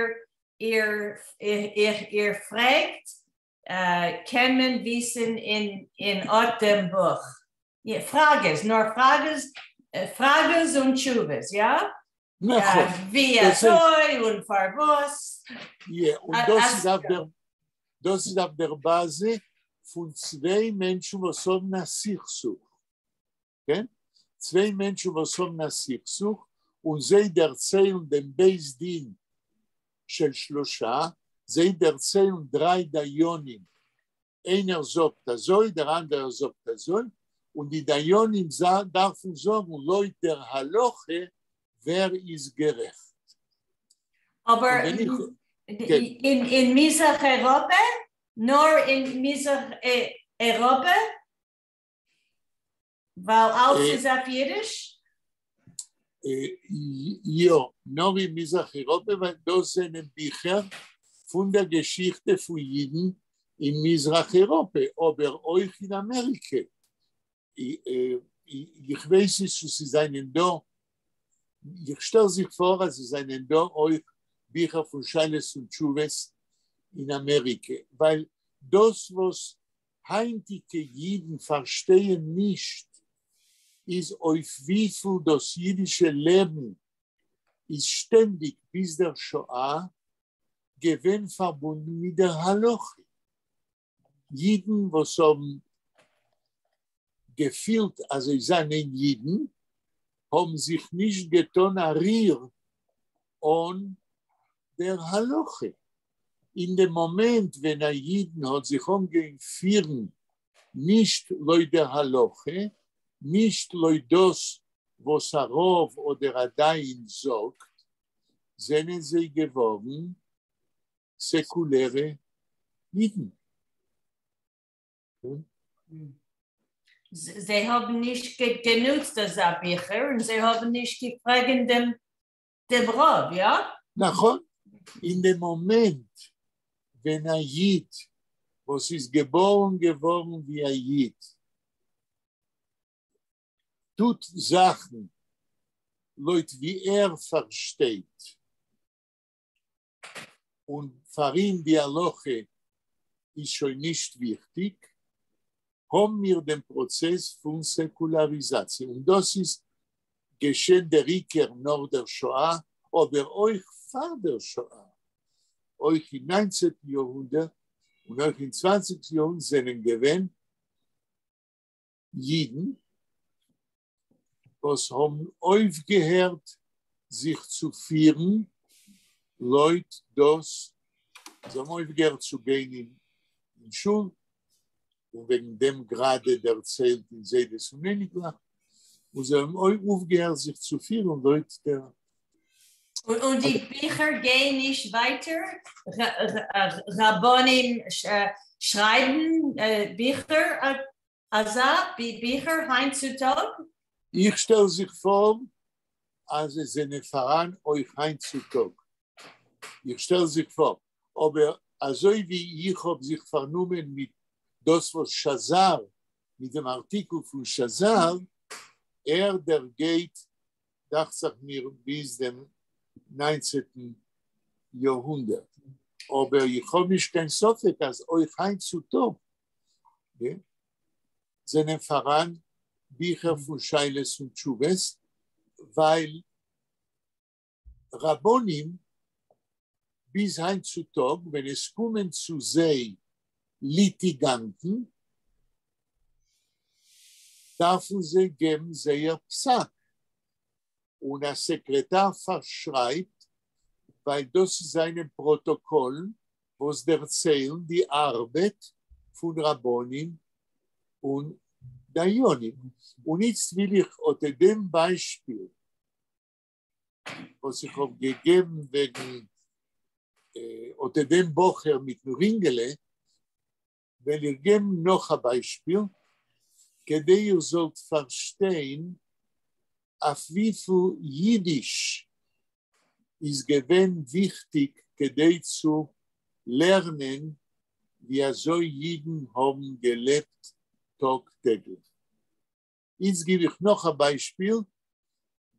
איר פרעגט קען מען וויסן אין אט דעם בוך. פראגעס, נאר פראגעס, פראגעס און תשובות, יא? נכון. ווי אזוי און פארוואס. יא, און דאס איז אויף דער, דאס איז אויף דער באזע פון צוויי מענטשן וואס האבן א סכסוך, כן? צוויי מענטשן וואס האבן א סכסוך און זיי דערציילן דעם בית דין של שלושה, זיי דערציילן דריי דיינים, איינער זאגט אזוי, דער אנדערער זאגט אזוי, און די דיינים דארפן זאגן לויט דער הלכה ווער איז גערעכט. אבער אין מזרח אייראפע? נאר אין מזרח אייראפע? ווייל אלץ איז אויף אידיש? יא, נאר אין מזרח אייראפע, ווייל דאס זענען ביכער פון דער געשיכטע פון אידן אין מזרח אייראפע, אבער אויך אין אמעריקע. איך ווייס נישט צו ס'זענען דא, איך שטעל זיך פאר אז ס'זענען דא אויך ביכער פון שאלות און תשובות אין אמעריקע, ווייל דאס וואס היינטיגע אידן פארשטייען נישט איז אויף וויפיל דאס אידישע לעבן איז שטענדיג ביז דער שואה געווען פארבונדן מיט דער הלכה. אידן וואס האבן געפילט אז זיי זענען אידן האבן זיך נישט געטאן א ריר אן דער הלכה. אין דעם מאמענט ווען א אידן האט זיך אנגעהויבן פירן נישט לויט דער הלכה, נישט לויט דאס וואס א רב אדער א דיין זאגט, זענען זיי געווארן סעקולערע אידן. זיי האבן נישט גענוצט אזא ביכער און זיי האבן נישט געפרעגן דעם דעם רב, יא? נכון, אין דעם מאמענט ווען א איד וואס איז געבארן געווארן ווי א איד טוט זאכן לויט ווי ער פארשטייט, און פאר אים די הלכה איז שוין נישט וויכטיג, האבן מיר דעם פראצעס פון סעקולאריזאציע, און דאס איז געשען דער עיקר נאך דער שואה, אבער אויך פאר דער שואה, אויך אין ניינצענטן יארהונדערט און אויך אין צוואנציגסטן יארהונדערט זענען געווען אידן וואס האבן אויפגעהערט זיך צו פירן לויט דאס, זיי האבן אויפגעהערט צו גיין אין שול, און וועגן דעם גראדע דערציילט אין זיידעס און אייניקלעך, און זיי האבן אויפגעהערט זיך צו פירן לויט דער. און די ביכער גייען נישט ווייטער? רבנים שרייבן ביכער אזא ביכער היינט צו טאג? איך שטעל זיך פֿאָר, אַז עס זענען פֿאַראַן אויך הײַנט צו טאָג. איך שטעל זיך פֿאָר, אָבער אַזוי ווי איך האָב זיך פֿאַרנומען מיט דאָס, וואָס שזר, מיט דעם אַרטיקל פֿון שזר, ער דערגייט, דאַכט זיך מיר, ביז דעם 19. יאָרהונדערט. אָבער איך האָב נישט קיין ספֿק, אַז אויך הײַנט צו טאָג, יאָ, זענען פֿאַראַן ביכער פֿון שאלות און תּשובֿות, ווײַל רבנים ביז הײַנט צו טאָג, ווען עס קומען צו זיי ליטיגאַנטן, דאַרפֿן זיי געבן זייער פּסק. און אַ סעקרעטאַר פֿאַרשרײַבט, ווײַל דאָס זענען פּראָטאָקאָלן, וואָס דערציילן די אַרבעט פֿון רבנים און דיינים. און איצט וויל איך אָט דעם בײַשפּיל, וואָס איך האָב געגעבן וועגן אָט דעם בחור מיטן רינגעלע, וועל איך געבן נאָך אַ בײַשפּיל, כּדי איר זאָלט פֿאַרשטיין, אויף וויפֿל ייִדיש איז געווען וויכטיק, כּדי צו לערנען, ווי אַזוי ייִדן האָבן געלעבט טאָג־טעגלעך. איצט גיב איך נאָך אַ בײַשפּיל,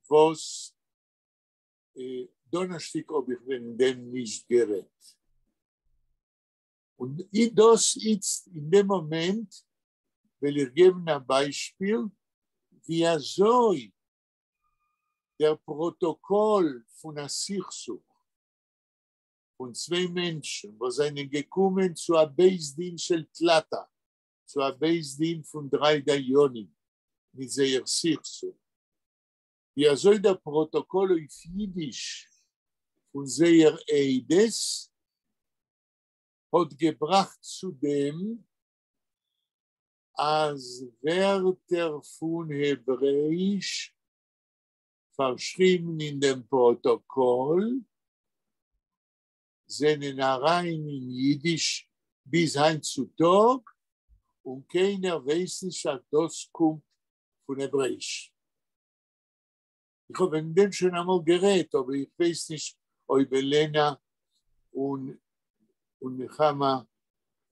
וואָס דאָנערשטיק האָב איך וועגן דעם נישט גערעדט. און דאָס איצט, אין דעם מאָמענט, וועל איך געבן אַ בײַשפּיל, ווי אַזוי דער פּראָטאָקאָל פֿון אַ סכסוך פֿון צוויי מענטשן, וואָס זענען געקומען צו אַ בית־דין של תלתא, צו אַ בית־דין פֿון דרײַ דיינים מיט זייער סכסוך. ווי אַזוי דער פּראָטאָקאָל אויף ייִדיש פֿון זייער עדות האָט געבראַכט צו דעם, אַז ווערטער פֿון העברעיִש פֿאַרשריבן אין דעם פּראָטאָקאָל זענען אַרײַן אין ייִדיש ביז הײַנט צו טאָג, און קיינער ווייסט נישט, אַז דאָס קומט פֿון העברעיִש. איך האָב וועגן דעם שוין אַמאָל גערעדט, אָבער איך ווייס נישט, אויב העלענאַ און נחמה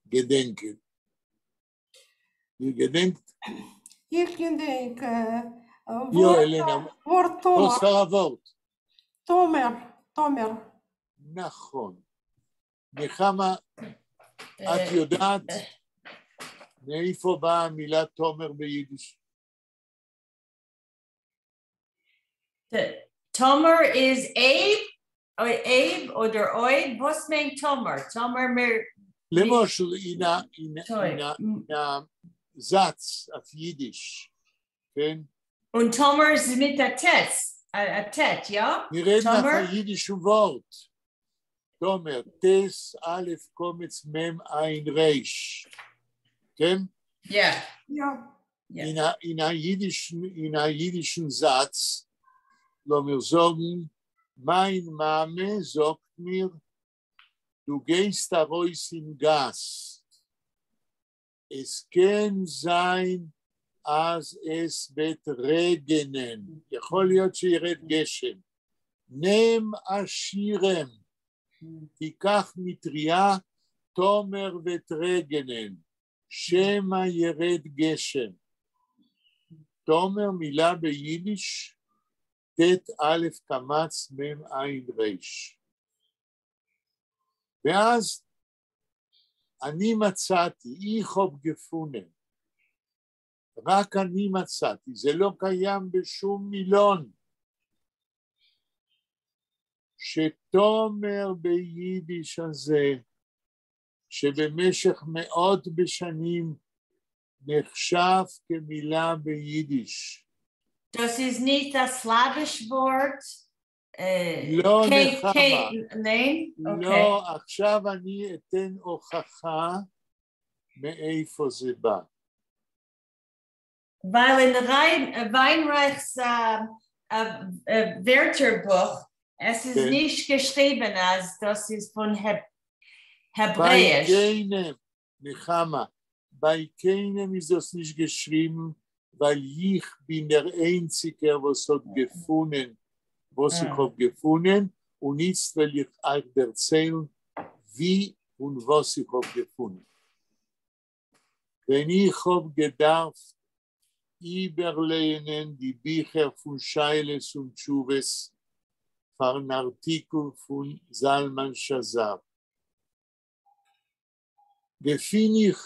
געדענקען. איר געדענקט? איך געדענק. יאָ, העלענאַ, וואָרט וואָס טאָמער. פֿאַר אַ וואָרט? טאָמער, טאָמער. נכון. נחמה, את יודעת מאיפה באה המילה טאָמער ביידיש? טאָמער איז אויב, אויב אָדער אויב, וואָס מיינט טאָמער? טאָמער מיר למשל, אין אַ זאַץ אויף ייִדיש, כן? און טאָמער איז מיט אַ טעס, אַ טעט, יאָ? מיר רעדן אויף טאָמער? אַ ייִדישן וואָרט. טאָמער, טית, א', קמץ, מם, עין, ריש. כן? יאָ. יאָ. יאָ. אין אַ ייִדישן זאַץ, לאָמיר זאָגן, מײַן מאַמע זאָגט מיר, דו גייסט אַרויס אין גאַס. עס קען זײַן, אַז עס וועט רעגענען. יכול להיות שירד גשם. נעם אַ שירעם, תיקח מטריה, טאָמער וועט רעגענען. שמא ירד גשם. טאָמער מילה ביידיש, ט' א' קמץ מ' עין ר'. ואז אני מצאתי, איך האָב געפֿונען, רק אני מצאתי, זה לא קיים בשום מילון. שטאָמער ביידיש הזה, שבמשך מאות בשנים נחשב כמילה ביידיש. דאָס איז נישט אַ סלאַוויש וואָרט? לא, נחמה. ניין? אוקיי. לא, עכשיו אני אתן הוכחה מאיפה זה בא. ווײַל אין ווײַנרײַכס ווערטערבוך, עס איז כן. נישט געשריבן, אַז דאָס איז פֿון בײַ העברעיִש. קיינעם, נחמה, בײַ קיינעם איז דאָס נישט געשריבן. ווייל איך בין דער איינציקער וואָס האָט געפֿונען וואָס איך האָב געפֿונען, און איצט וועל איך אייך דערציילן ווי און וואָס איך האָב געפֿונען. ווען איך האָב געדאַרפֿט איבערלייענען די ביכער פֿון שאלות און תּשובֿות פֿאַרן אַרטיקל פֿון זלמן שזר, געפֿין איך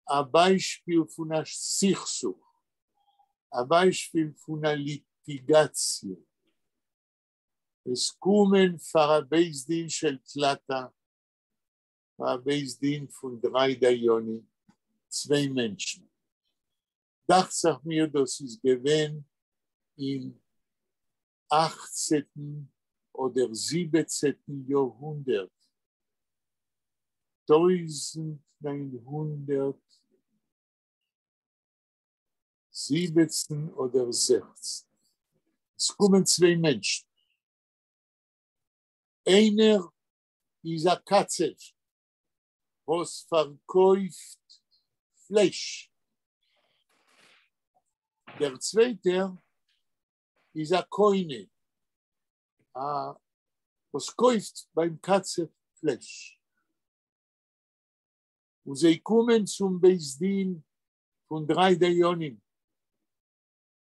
אַ בײַשפּיל פֿון אַ סכסוך, אַ בײַשפּיל פֿון אַ ליטיגאַציע. עס קומען פֿאַר אַ בית-דין של תלתא, פֿאַר אַ בית-דין פֿון דרײַ דיינים, צוויי מענטשן. דאַכט זיך מיר, דאָס איז געווען אין אַכצנטן אָדער זיבעצנטן יאָרהונדערט, 1917 אָדער 16. עס קומען צוויי מענטשן. איינער איז אַ קצבֿ, וואָס פֿאַרקויפֿט פֿלייש. דער צווייטער איז אַ קונה, אַ וואָס קויפֿט בײַם קצבֿ פֿלייש. און זיי קומען צום בית-דין פֿון דרײַ דיינים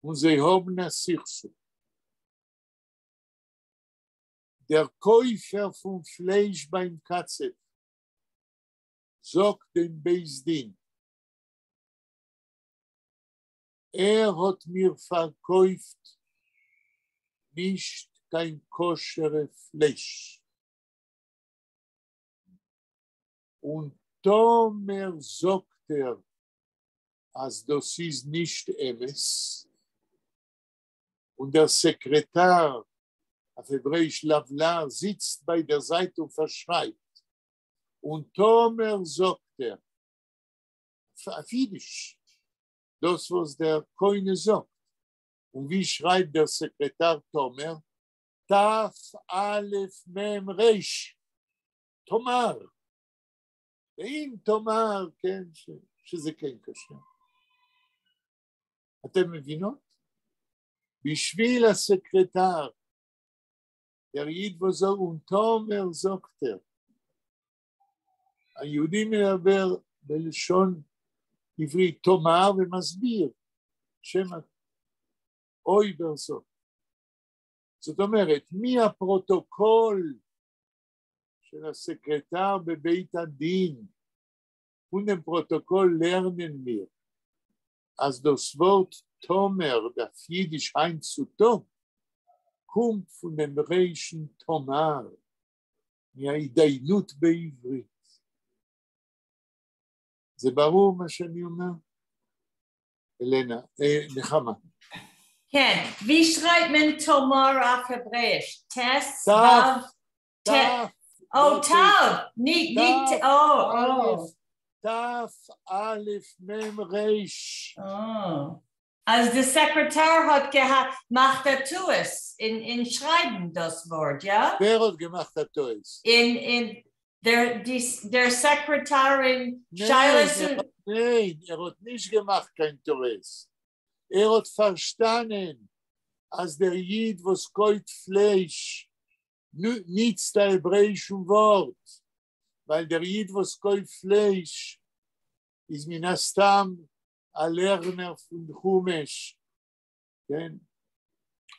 און זיי האָבן אַ סכסוך. דער קויפֿער פֿון פֿלייש בײַם קצבֿ זאָגט דעם בית-דין, ער האָט מיר פֿאַרקויפֿט נישט קיין כּשרע פֿלייש. און טאָמער זאָגט ער, אַז דאָס איז נישט אמת, און דער סעקרעטאַר, אויף העברעיִש לבלר, זיצט בײַ דער זײַט און פֿאַרשרײַבט, און טאָמער זאָגט ער, אויף ייִדיש, דאָס וואָס דער קונה זאָגט, און ווי שרײַבט דער סעקרעטאַר טאָמער? תּו אַלף מם ריש, תאמר. ואם תאמר, כן, שזה כן כשר. אתם מבינות? בשביל הסקרטאר, דער ייד וואָס זאָגט, און טאָמער זאָגט ער, היהודי מדבר בלשון עברית, תאמר ומסביר, שם אויב ער זאָגט. זאת אומרת, מהפרוטוקול של הסקרטאר בבית הדין, פֿון דעם פּראָטאָקאָל לערנען מיר, אַז דאָס וואָרט טאָמער אויף ייִדיש הײַנט צו טאָג קומט פֿון דעם העברעיִשן תאמר, מההתדיינות בעברית. זה ברור מה שאני אומר? אלנה, נחמה. כן, ווי שרײַבט מען תאמר אויף העברעיִש? טית, וו, טית. או, תו, ניט, ניט, או, או. תו, א', מ', ריש. אַז דער סעקרעטאַר האָט געמאַכט אַ טעות אין שרײַבן דאָס וואָרט, יאָ? ווער האָט געמאַכט אַ טעות? אין דער, די, דער סעקרעטאַר אין שאלות. ניין, ער האָט נישט געמאַכט קיין טעות. ער האָט פֿאַרשטאַנען, אַז דער ייד, וואָס קויפֿט פֿלייש, ניצט אַ העברעיִשן וואָרט, ווייל דער ייד, וואָס קויפֿט פֿלייש, איז מן הסתם אַ לערנער פֿון חומש. כן?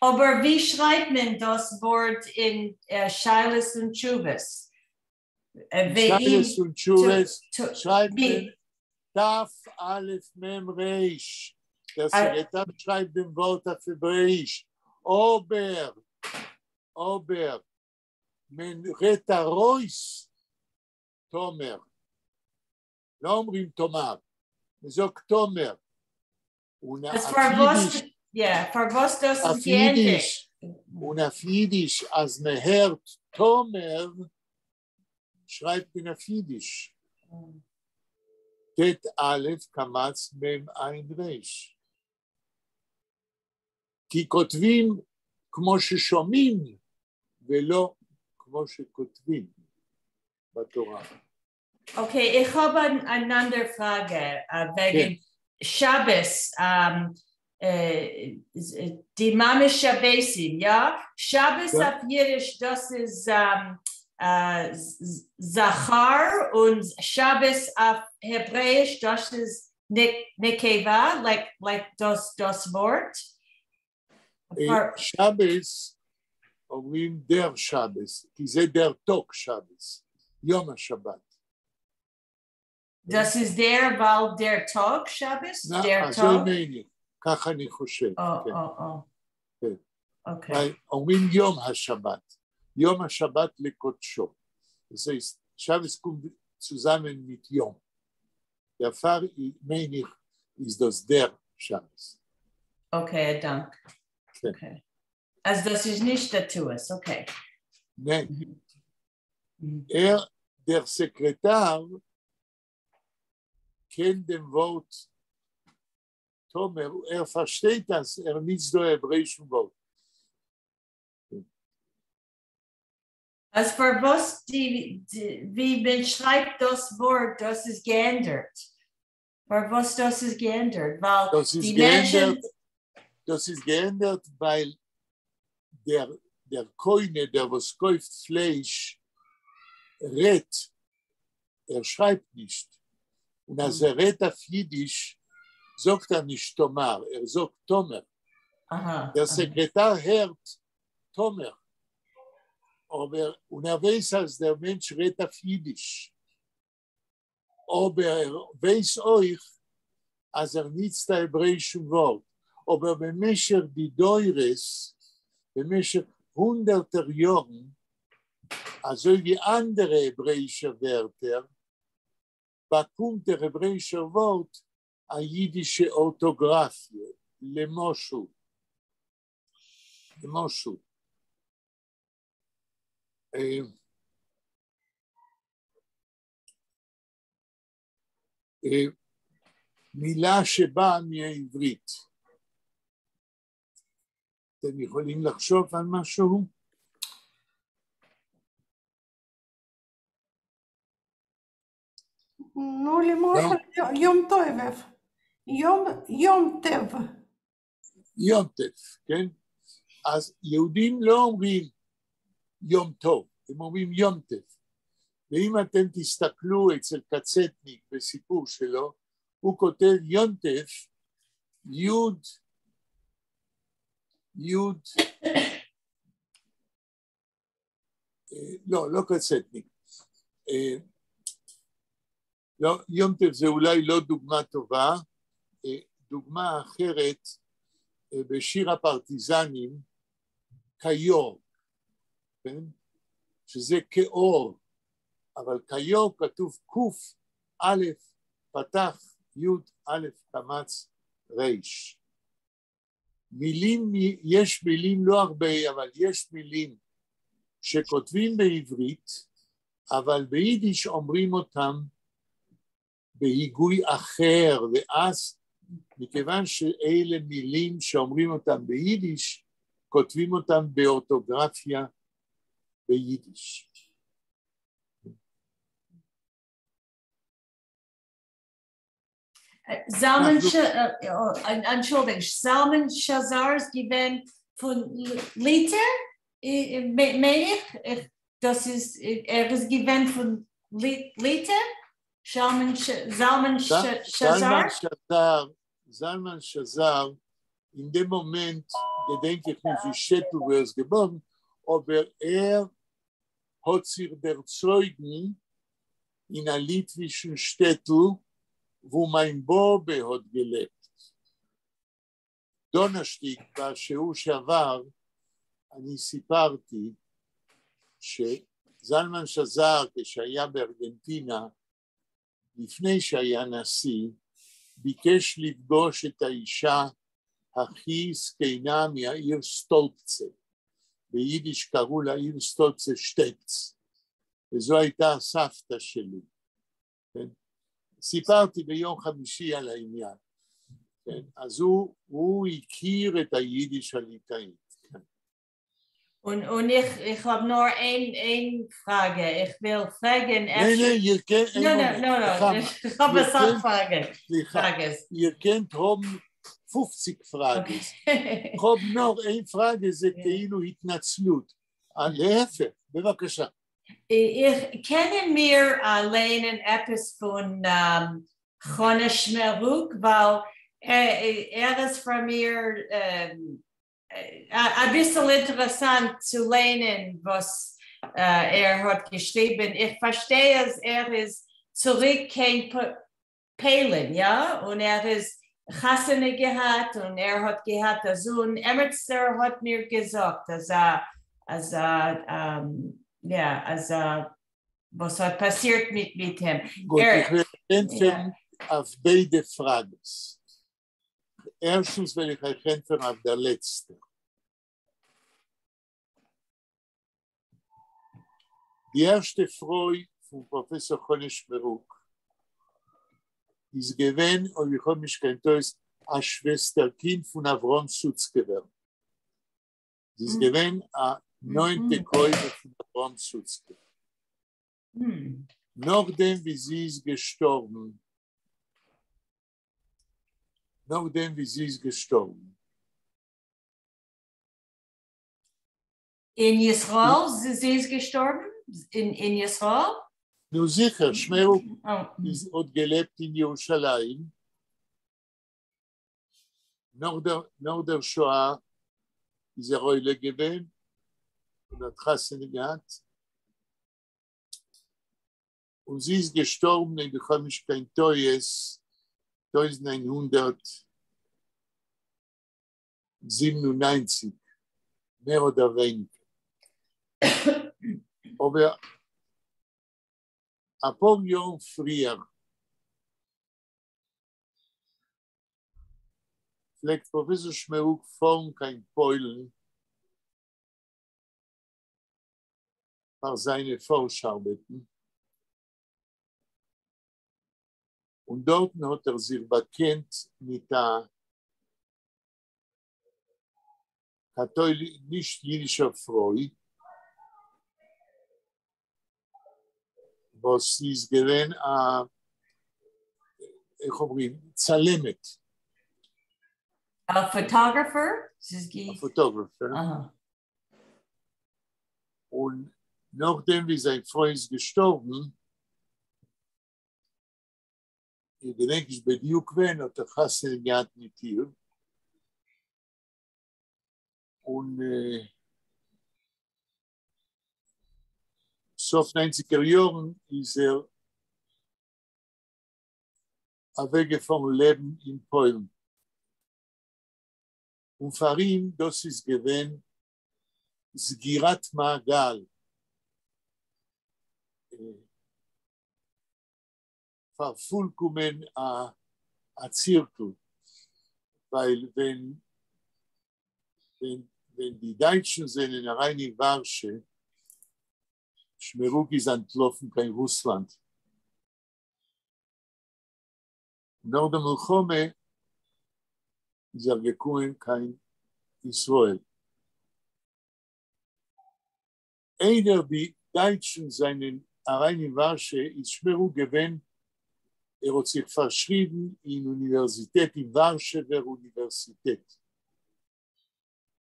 אָבער ווי שרײַבט מען דאָס וואָרט אין שאלות און תּשובֿות? שאלות און תּשובֿות שרײַבט מען תו א' מם ריש. דער סעקרעטאַר שרײַבט דעם וואָרט אויף העברעיִש. אָבער, אָבער, מען רעדט אַרויס טאָמער. לא אומרים תאמר, מען זאָגט טאָמער. און אויף ייִדיש, פֿאַר וואָס דאָס איז געענדיקט? און אויף ייִדיש, אַז מען הערט טאָמער, שרײַבט מען אויף ייִדיש. טית א' קמץ מם עין ריש. כי כותבים כמו ששומעים ולא כמו שכותבים בתורה. Okay, איך האָב אַן אַנדערע פֿראַגע וועגן שבת, די מאַמע שבתים, יאָ? שבת אויף ייִדיש, דאָס איז זכר, און שבת אויף העברעיִש, דאָס איז נקבה, like דאָס וואָרט. שבת אומרים דער שבת, כי זה דער טאָג שבת, יום השבת. דאָס איז דער, ווײַל דער טאָג שבת? דער טאָג? אַזוי מיין איך, כך אני חושב. כן. כן. אוקיי. אומרים יום השבת, יום השבת לקודשו. זה שבת קומט צוזאַמען מיט יום. דערפֿאַר מיין איך, איז דאָס דער שבת. אוקיי, אַ דאַנק. כן. אוקיי. אַז דאָס איז נישט דער טעות, אוקיי. ניין. ער, דער סעקרעטאַר, קען דעם וואָרט טאָמער, ער פֿאַרשטייט דאָס, ער ניצט דאָ העברעיִשן וואָרט. אַז פֿאַר וואָס די, ווי מען שרײַבט דאָס וואָרט, דאָס איז געענדערט. פֿאַר וואָס דאָס איז געענדערט? ווײַל דאָס איז די מענטשן געענדערט, דאָס איז געענדערט, ווײַל דער, דער קונה, דער וואָס קויפֿט פֿלייש, רעדט, ער שרײַבט נישט. און אַז ער רעדט אויף ייִדיש, זאָגט ער נישט טאָמאַר, ער זאָגט טאָמער. דער סעקרעטאַר הערט טאָמער. אָבער, און ער ווייס, אַז דער מענטש רעדט אויף ייִדיש. אָבער ער ווייס אויך, אַז ער ניצט אַ העברעיִשן וואָרט. אָבער במשך די דורות, במשך הונדערטער יאָרן, אַזוי ווי אַנדערע העברעיִשע ווערטער, באַקומט דער העברעיִשער וואָרט אַ ייִדישע אָרטאָגראַפֿיע. למשל, למשל, מילה שבאה מהעברית. אתם יכולים לחשוב על משהו? נו, למשל, יום טוב. יום טוב. יום טוב, כן? אז יהודים לא אומרים יום טוב, הם אומרים יום טוב. ואם אתם תסתכלו אצל קצטניק בסיפור שלו, הוא כותב יונטף, יוד, יוד, לא, לא קצטניק. לא, יונטף זה אולי לא דוגמה טובה, דוגמה אחרת, בשיר הפרטיזנים, כיור, כן? שזה כאור, אבל כיור כתוב קוף, א', פתח, י', א', קמץ, ר'. מילים, יש מילים, לא הרבה, אבל יש מילים שכותבים בעברית, אבל ביידיש אומרים אותם בהיגוי אחר, ואז מכיוון שאלה מילים שאומרים אותם ביידיש, כותבים אותם באורטוגרפיה ביידיש. זלמן, אַנטשולדיקט, זלמן שזר איז געווען פֿון ליטע, מיין איך, דאָס איז, ער איז געווען פֿון ליטע? זלמן שזר? זלמן שזר, אין דעם מאָמענט, געדענק איך נישט, ווי שטעטל, וווּ ער איז געבוירן, אָבער ער האָט זיך דערצויגן אין אַ ליטווישן שטעטל, וווּ מײַן באָבע האָט געלעבט. דאָנערשטיק, בשיעור שעבר, אני סיפרתי שזלמן שזר, כשהיה בארגנטינה, לפני שהיה נשיא, ביקש לפגוש את האישה הכי זקנה מהעיר סטולפצה. ביידיש קראו לעיר סטולפצה שטפץ, וזו הייתה הסבתא שלי. כן? סיפרתי ביום חמישי על העניין. כן? אז הוא הכיר את היידיש הליטאית. כן. און, און איך, איך האָב נאָר איין, איין פֿראַגע. איך וויל פֿרעגן, ניין, ניין, איר קענט, נאָ, נאָ, נאָ, נאָ, איך האָב אַ סך פֿראַגן. סליחה, איר קענט האָבן 50 פֿראַגעס. איך האָב נאָר איין פֿראַגע, זה כאילו התנצלות. להפך, בבקשה. איך, קענען מיר לייענען עפּעס פֿון חנה שמערוק, ווײַל ער איז פֿאַר מיר אַ ביסל אינטערעסאַנט צו לייענען, וואָס ער האָט געשריבן. איך פֿאַרשטיי, אַז ער איז צוריק קיין פּוילן, יאָ? און ער איז חתונה געהאַט און ער האָט געהאַט אַ זון. עמעצער האָט מיר געזאָגט, אַז אַז יאָ, אַז וואָס האָט פּאַסירט מיט, מיט אים. גוט, איך וועל ענטפֿערן אויף ביידע פֿראַגעס. ערשטנס וועל איך אײַך ענטפֿערן אויף דער לעצטער. די ערשטע פֿרוי פֿון פּראָפֿעסאָר חנה שמערוק איז געווען, אויב איך האָב נישט קיין טעות, אַ שוועסטערקינד פֿון אַבֿרהם סוצקעווער. זי איז געווען אַ נאָענטע קרובֿה פֿון אַבֿרהם סוצקעווער. נאָך דעם, ווי זי איז געשטאָרבן, נאָך דעם, ווי זי איז געשטאָרבן. אין ישׂראל זי איז געשטאָרבן? אין, אין ישׂראל? נו, זיכער, שמערוק איז, האָט געלעבט אין ירושלים. נאָך דער, נאָך דער שואה איז ער עולה געווען און האָט חתונה געהאַט. און זי איז געשטאָרבן, אויב איך האָב נישט קיין טעות, 1997, מער אָדער ווייניקער. אָבער אַ פּאָר יאָר פֿריִער פֿלעגט פּראָפֿעסאָר שמערוק פֿאָרן קיין פּוילן פֿאַר זײַנע פֿאָרש-אַרבעטן. און דאָרטן האָט ער זיך באַקענט מיט אַ קאַטוילי, נישט ייִדישער פֿרוי, וואָס איז געווען אַ, איך אומרים, צלמת. אַ photographer? אַ photographer. און נאָך דעם, ווי זײַן פֿרוי איז געשטאָרבן, איך געדענק נישט בדיוק ווען, האָט ער חתונה געהאַט מיט איר. און סוף 90ער יאָרן איז ער אַוועקגעפֿאָרן לעבן אין פּוילן. און פֿאַר אים, דאָס איז געווען סגירת מעגל. פֿאַרפֿולקומען אַ, אַ צירקל, ווײַל ווען, ווען, ווען די דײַטשן זענען אַרײַן אין וואַרשע, שמערוק איז אַנטלאָפֿן קיין רוסלאַנד. נאָך דער מלחמה איז ער געקומען קיין ישׂראל. איידער די דײַטשן זענען אַרײַן אין וואַרשע, איז שמערוק געווען, ער האָט זיך פֿאַרשריבן אין אוניווערסיטעט, אין וואַרשעווער אוניווערסיטעט.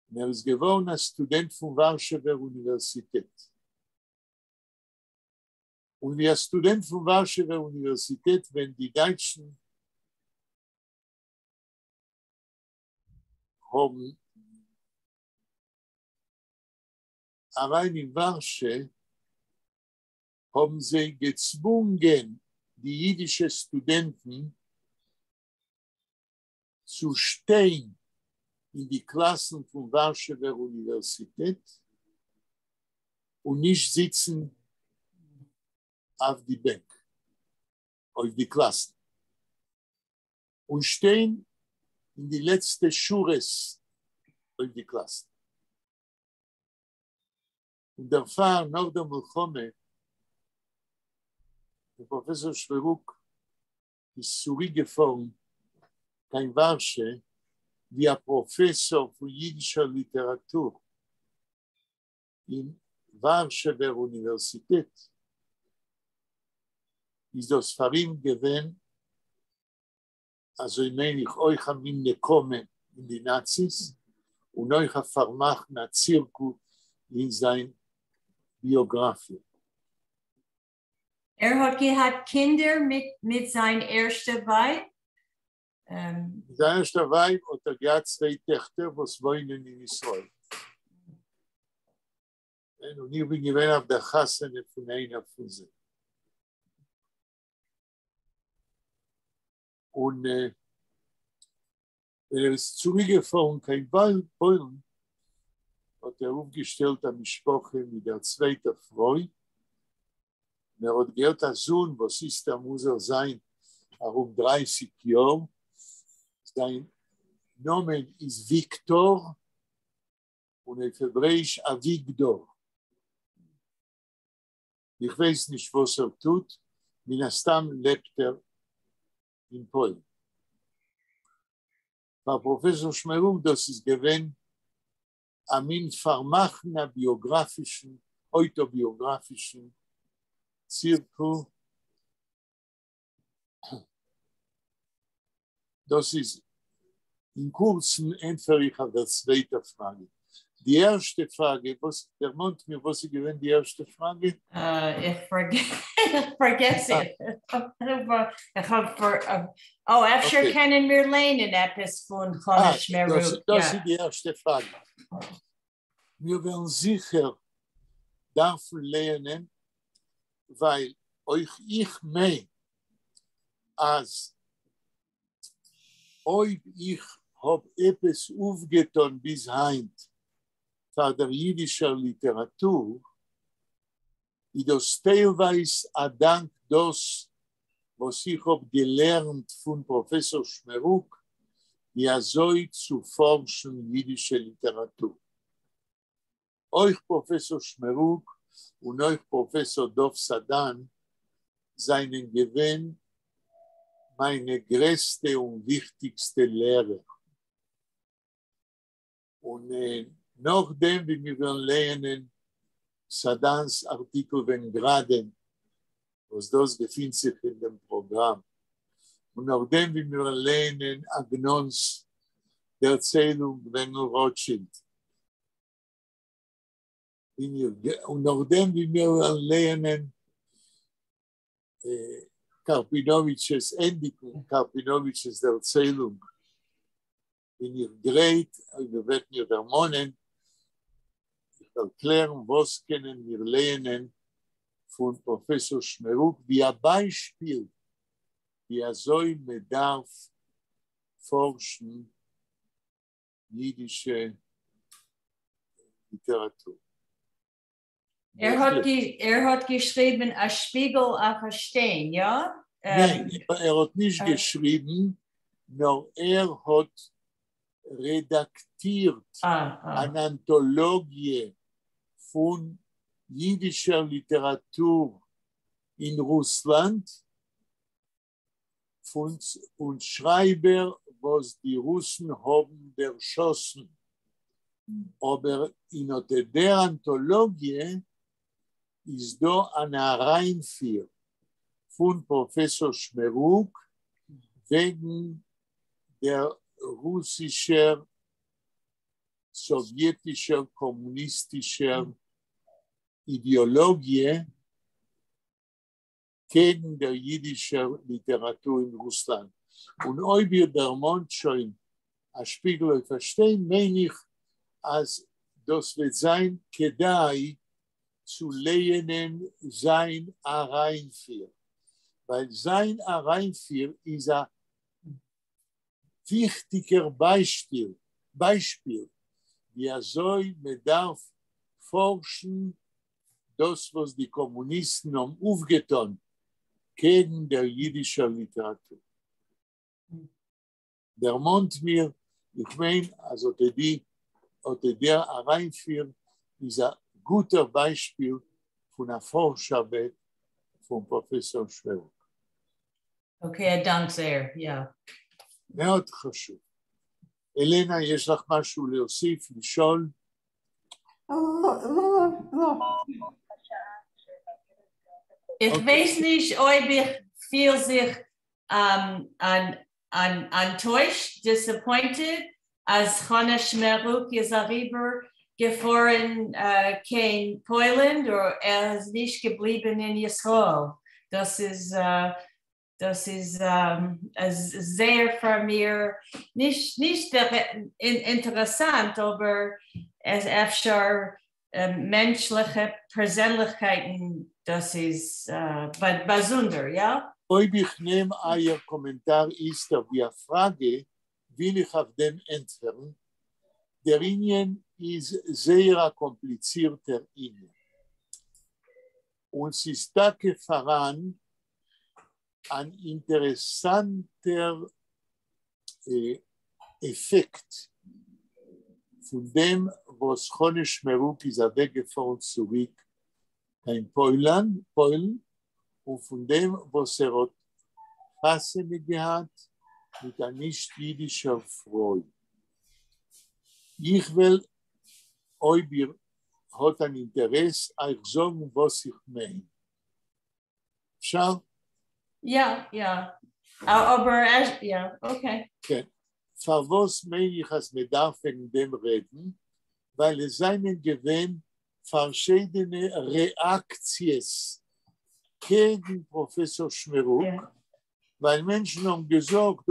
און ער איז געוואָרן אַ סטודענט פֿון וואַרשעווער אוניווערסיטעט. און ווי אַ סטודענט פֿון וואַרשעווער אוניווערסיטעט, ווען די דײַטשן האָבן אַרײַן אין וואַרשע, האָבן זיי געצוווּנגען די ייִדישע סטודענטן צו שטיין אין די קלאַסן פֿון וואַרשעווער אוניווערסיטעט און נישט זיצן אויף די בענק, אויף די קלאַסן. און שטיין אין די לעצטע שורות אויף די קלאַסן. און דערפֿאַר, נאָך דער מלחמה, דער פּראָפֿעסאָר שמערוק איז צוריקגעפֿאָרן קיין וואַרשע ווי אַ פּראָפֿעסאָר פֿון ייִדישער ליטעראַטור. אין וואַרשעווער אוניווערסיטעט, איז דאָס פֿאַר אים געווען, אַזוי מיין איך, אויך אַ מין נקמה אין די נאַציס און אויך אַ פֿאַרמאַכן אַ צירקל אין זײַן ביאָגראַפֿיע. ער האָט געהאַט קינדער מיט, מיט זײַן ערשטע ווײַב? מיט זײַן ערשטער ווײַב האָט ער געהאַט צוויי טעכטער, וואָס וואוינען אין ישׂראל. און איך בין געווען אויף דער חתונה פֿון איינער פֿון זיי. און ווען ער איז צוריקגעפֿאָרן קיין פּוילן, האָט ער אויפֿגעשטעלט אַ משפּחה מיט דער צווייטער פֿרוי. און ער האָט געהאַט אַ זון, וואָס איצטער מוז ער זײַן אַרום 30 יאָר. זײַן נאָמען איז וויקטאָר, און אויף העברעיִש אַביגדור. איך ווייס נישט וואָס ער טוט, מן הסתם לעבט ער אין פּוילן. פֿאַר פּראָפֿעסאָר שמערוק דאָס איז געווען אַ מין פֿאַרמאַכן אַ ביאָגראַפֿישן, אויטאָביאָגראַפֿישן צירקל. דאָס איז אין קורצן ענטפֿער איך אויף דער צווייטער פֿראַגע. די ערשטע פֿראַגע, וואָס דערמאָנט מיר, וואָס איז געווען די ערשטע פֿראַגע? איך פֿאַרגעס. איך האָב פֿאַר... אָ, אפֿשר קענען מיר לייענען עפּעס פֿון חנה שמערוק. דאָס איז די ערשטע פֿראַגע. מיר וועלן זיכער דאַרפֿן לייענען, ווײַל אויך איך מיין, אַז אויב איך האָב עפּעס אויפֿגעטאָן ביז הײַנט פֿאַר דער ייִדישער ליטעראַטור, איז דאָס טיילווײַז אַ דאַנק דאָס, וואָס איך האָב געלערנט פֿון פּראָפֿעסאָר שמערוק, ווי אַזוי צו פֿאָרשן ייִדישע ליטעראַטור. אויך פּראָפֿעסאָר שמערוק און אויך פּראָפֿעסאָר דובֿ סדן זײַנען געווען מײַנע גרעסטע און וויכטיקסטע לערער. און נאָך דעם, ווי מיר וועלן לייענען סדנס אַרטיקל וועגן גראַדען, וואָס דאָס געפֿינט זיך אין דעם פּראָגראַם, און נאָך דעם, ווי מיר וועלן לייענען עגנונס דערציילונג וועגן ראָטשילד, און נאָך דעם, ווי מיר וועלן לייענען קאַרפּינאָוויטשעס ענדיקן קאַרפּינאָוויטשעס דערציילונג, בין איך גרייט, אויב איר וועט מיר דערמאָנען, איך וועל קלערן, וואָס קענען מיר לייענען פֿון פּראָפֿעסאָר שמערוק ווי אַ בײַשפּיל, ווי אַזוי מע דאַרף פֿאָרשן ייִדישע ליטעראַטור. ער האָט געשריבן אַ שפּיגל אויף אַ שטיין, יאָ? ניין, ער האָט נישט געשריבן, נאָר ער האָט רעדאַקטירט אַן אַנטאָלאָגיע פֿון ייִדישער ליטעראַטור אין רוסלאַנד פֿון שרײַבער, וואָס די רוסן האָבן דערשאָסן. אָבער אין אָט דער אַנטאָלאָגיע איז דאָ אַן אַרײַנפֿיר פֿון פּראָפֿעסאָר שמערוק וועגן דער רוסישער סאָוויעטישער קאָמוניסטישער אידעאָלאָגיע קעגן דער ייִדישער ליטעראַטור אין רוסלאַנד. און אויב איר דערמאָנט שוין אַ שפּיגל אויף אַ שטיין, מיין איך, אַז דאָס וועט זײַן כּדאַי צו לייענען זײַן אַרײַנפֿיר, ווײַל זײַן אַרײַנפֿיר איז אַ וויכטיקער בײַשפּיל, בײַשפּיל, ווי אַזוי מע דאַרף פֿאָרשן דאָס, וואָס די קאָמוניסטן האָבן אויפֿגעטאָן קעגן דער ייִדישער ליטעראַטור. דערמאָנט מיר, איך מיין, אַז אָט די, אָט דער אַרײַנפֿיר איז אַ גוטער בײַשפּיל פֿון אַ פֿאָרש-אַרבעט פֿון פּראָפֿעסאָר שמערוק. Okay, אַ דאַנק זייער, יאָ. מאוד חשוב. אלנה, יש לך משהו להוסיף, לשאול? לא, לא. לא. איך ווייס נישט אויב איך פיל זיך אנטוישט, disappointed, אז חנה שמערוק איז אריבער געפארן קיין פוילן, אדער ער איז נישט געבליבן אין ישראל. דאס איז זייער פאר מיר נישט אינטערעסאנט, אבער עס אפשר מענטשליכע פערזענליכקייטן, דאס איז באזונדער, יא? אויב איך נעם אײַער קאָמענטאַר איצטער ווי אַ פֿראַגע, וויל איך אויף דעם ענטפֿערן. דער ענין איז זייער אַ קאָמפּליצירטער ענין. און ס'איז טאַקע פֿאַראַן אַן אינטערעסאַנטער עפֿעקט פֿון דעם, וואָס חנה שמערוק איז אַוועקגעפֿאָרן צוריק קיין פּוילן, און פֿון דעם, וואָס ער האָט חתונה געהאַט מיט אַ נישט-ייִדישער פֿרוי. איך וועל, אויב איר האָט אַן אינטערעס, אײַך זאָגן, וואָס איך מיין. אפשר? יא. אבער, יא, okay. כן. פֿאַר וואָס מיין איך, אַז מע דאַרף וועגן דעם רעדן? ווײַל עס זײַנען געווען פֿאַרשיידענע רעאַקציעס קעגן פּראָפֿעסאָר שמערוק, ווײַל מענטשן האָבן געזאָגט,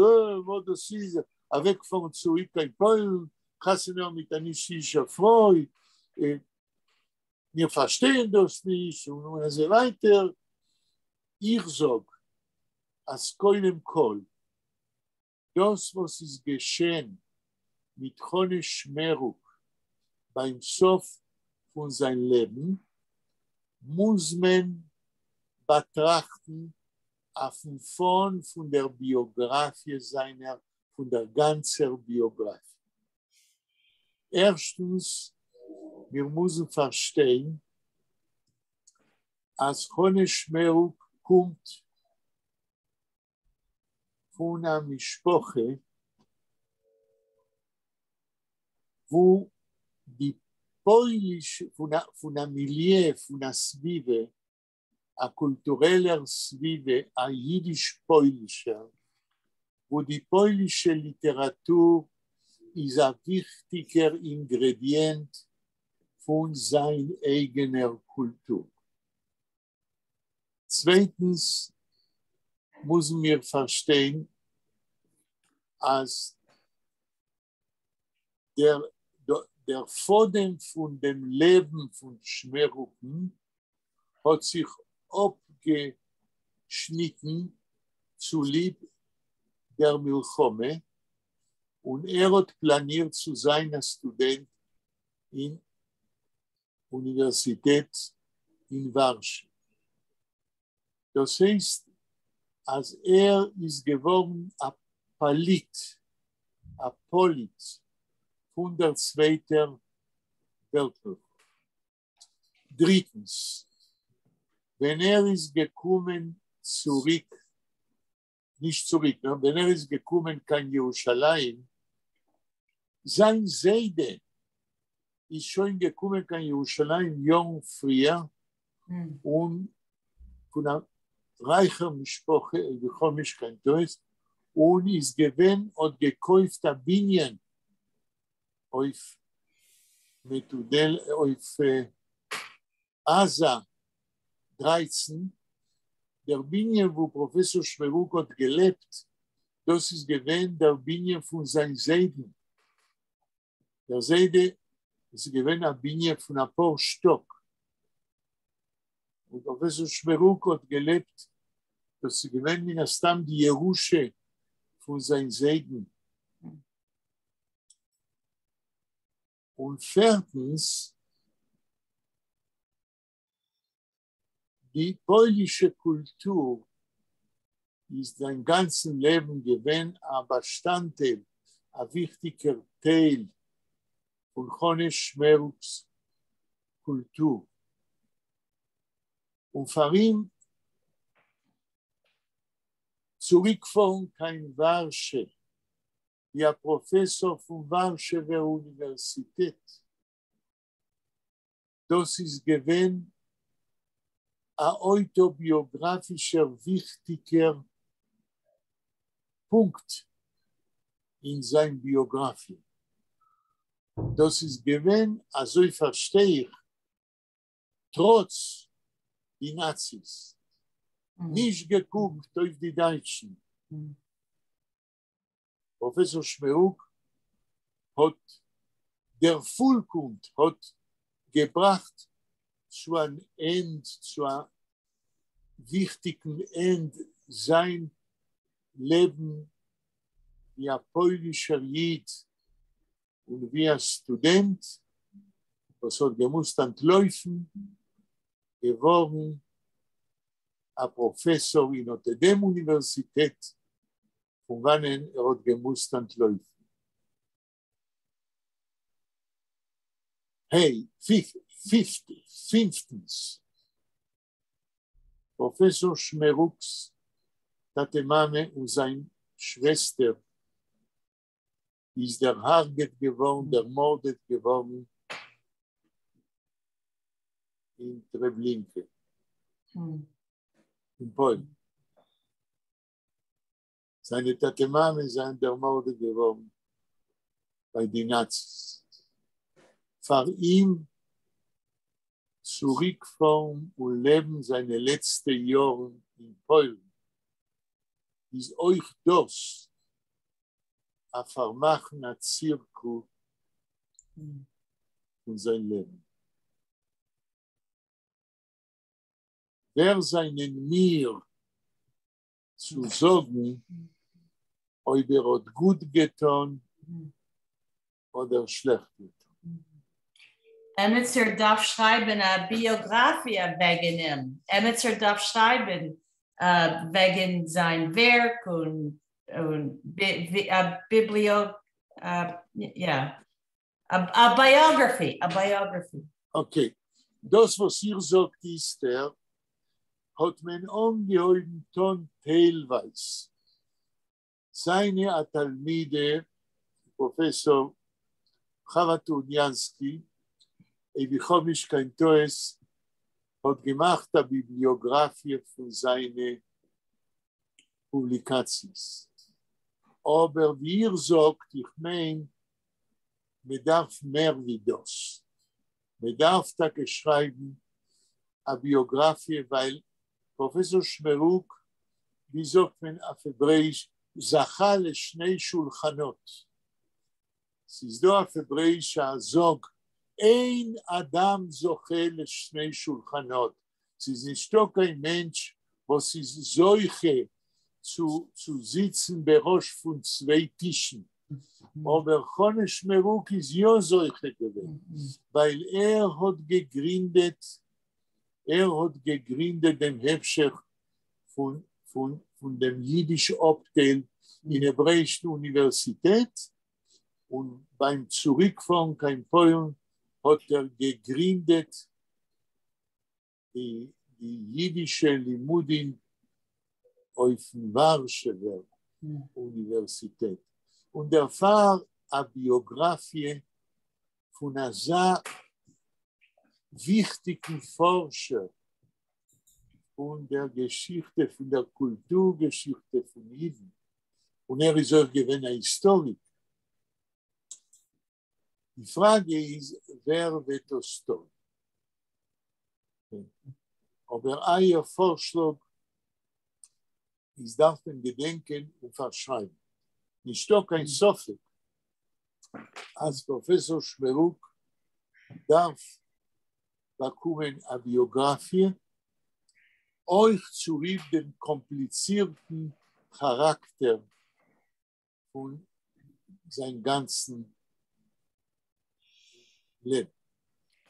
וואָס דאָס איז, אַוועקפֿאָרן צוריק קיין פּוילן, חתונה מיט אַ נישט-ייִדישער פֿרוי, מיר פֿאַרשטייען דאָס נישט און אַזוי ווײַטער. איך זאָג, אַז קודם כּל, דאָס, וואָס איז געשען מיט חנה שמערוק בײַם סוף פֿון זײַן לעבן, מוז מען באַטראַכטן אויפֿן פֿאָן פֿון דער ביאָגראַפֿיע זײַנער, פֿון דער גאַנצער ביאָגראַפֿיע. ערשטנס, מיר מוזן פֿאַרשטיין, אַז חנה שמערוק קומט פֿון אַ משפּחה, וווּ די פּוילישע, פֿון אַ מיליע, פֿון אַ סבֿיבֿה, אַ קולטורעלער סבֿיבֿה, אַ ייִדיש-פּוילישער, וווּ די פּוילישע ליטעראַטור איז אַ וויכטיקער אינגרעדיענט פֿון זײַן אייגענער קולטור. צווייטנס, מוזן מיר פֿאַרשטיין, אַז דער פֿאָדעם פֿון דעם לעבן פֿון שמערוקן האָט זיך אָפּגעשניטן צוליב דער מלחמה, און ער האָט פּלאַנירט צו זײַן אַ סטודענט אין אוניווערסיטעט אין וואַרשע. דאָס הייסט, אַז ער איז געוואָרן אַ פּליט, אַ פּליט פֿון דער צווייטער וועלט-מלחמה. דריטנס, ווען ער איז געקומען צוריק, נישט צוריק, נאָר ווען ער איז געקומען קיין ירושלים, זײַן זיידע איז שוין געקומען קיין ירושלים יאָרן פֿריִער און פֿון אַ רײַכער משפּחה, איך האָב נישט קיין טעות, און איז געווען, האָט געקויפֿט אַ בנין אויף מתודל, אויף עזה 13, דער בנין, וווּ פּראָפֿעסאָר שמערוק האָט געלעבט, דאָס איז געווען דער בנין פֿון זײַן זיידן. דער זיידע איז געווען אַ בנין פֿון אַ פּאָר שטאָק. און פּראָפֿעסאָר שמערוק האָט געלעבט, דאָס איז געווען מן הסתּם די ירושה פֿון זײַן זיידן. און פֿערטנס, די פּוילישע קולטור איז זײַן גאַנצן לעבן געווען אַ באַשטאַנדטייל, אַ וויכטיקער טייל פֿון חנה שמערוקס קולטור. און פֿאַר אים צוריקפֿאָרן קיין וואַרשע, ווי אַ פּראָפֿעסאָר פֿון וואַרשעווער אוניווערסיטעט. דאָס איז געווען אַ אויטאָביאָגראַפֿישער וויכטיקער פּונקט אין זײַן ביאָגראַפֿיע. דאָס איז געווען, אַזוי פֿאַרשטיי איך, טראָץ די נאַציס, נישט געקוקט אויף די דײַטשן. פּראָפֿעסאָר שמערוק האָט דערפֿולקומט, האָט געבראַכט צו אַן ענד, צו אַ וויכטיקן ענד זײַן לעבן ווי אַ פּוילישער ייִד און ווי אַ סטודענט, וואָס האָט געמוזט אַנטלויפֿן, געוואָרן אַ פּראָפֿעסאָר אין אָט דעם אוניווערסיטעט, פֿון וואַנען ער האָט געמוזט אַנטלויפֿן. היי, פֿינפֿטנס, פּראָפֿעסאָר שמערוקס טאַטע-מאַמע און זײַן שוועסטער איז דערהרגעט געוואָרן, דערמאָרדעט געוואָרן אין טרעבלינקע, אין פּוילן. זיינע טאטע מאמע זענען דערמארדעט געווארן ביי די נאציס. פאר אים צוריקפארן און לעבן זיינע לעצטע יארן אין פוילן איז אויך דאס א פארמאכן א צירקל פון זיין לעבן. ווער זענען מיר צו זאגן אויב ער האט גוט געטון אדער שלעכט געטון? עמיצער דארף שרייבן א ביאגראפיע וועגן אים, עמיצער דארף שרייבן וועגן זיין ווערק און א ביבליאו יא א biography, א biography. Okay, דאס וואס איר זאגט איצטער האט מען אנגעהויבן טון טיילווייז. זיינע א תלמידה, פראפעסאר חוה טורניאנסקי, אויב איך האב נישט קיין טעות, האט געמאכט א ביבליאגראפיע פון זיינע פובליקאציעס. אבער ווי איר זאגט, איך מיין מען דארף מער ווי דאס. מען דארף טאקע שרייבן א ביאגראפיע ווייל פראפעסאר שמערוק, ווי זאגט מען אויף העברעאיש, זכה לשני שולחנות. ס'איז דא אויף העברעאיש א זאג, אין אדם זוכה לשני שולחנות, ס'איז נישטא קיין מענטש וואס איז זוכה צו צו זיצן בראש פון צוויי טישן, אבער חנה שמערוק איז יא זוכה געווען, ווייל ער האט געגרינדעט, ער האט געגרינדעט דעם המשך פון פון פון דעם אידיש אפטייל אין העברעאישן אוניווערסיטעט, און ביים צוריקפארן קיין פוילן האט ער געגרינדעט די יידישע לימודים אויפן ווארשעווער אוניווערסיטעט, און דערפאר א ביאגראפיע פון אזא וויכטיגן פארשער פון דער געשיכטע, פון דער קולטור-געשיכטע פון אידן, און ער איז אויך געווען א היסטאריקער. די פראגע איז ווער וועט דאס טון? אבער אייער פארשלאג איז דארף מען געדענקען און פארשרייבן. נישטא קיין ספק אז פראפעסאר שמערוק דארף באקומען א ביאגראפיע, אויך צוליב דעם קאמפליצירטן כאראקטער פון זיין גאנצן לעבן.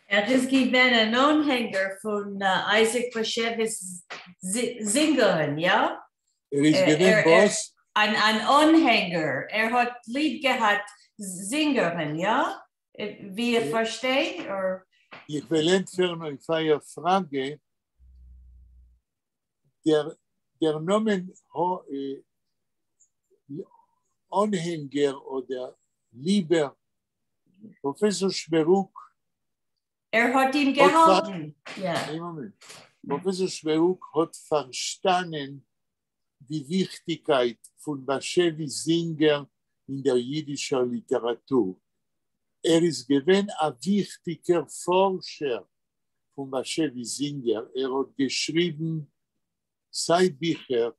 ער איז געווען אן אנהענגער פון אייזיק באשעוויס זינגערין, יא? ער איז געווען וואס? אן אנהענגער, ער האט ליב געהאט זינגערין, יא? ווי איך פארשטיי? איך וועל ענטפערן אויף אייער פראגע, דער נאמען אנהענגער אדער ליבער פראפעסאר שמערוק. ער האָט אים געהאַלטן. יאָ. איין מאָמענט. פּראָפֿעסאָר שמערוק האָט פֿאַרשטאַנען די וויכטיקייט פֿון באַשעוויס זינגער אין דער ייִדישער ליטעראַטור. ער איז געווען אַ וויכטיקער פֿאָרשער פֿון באַשעוויס זינגער. ער האָט געשריבן סײַ ביכער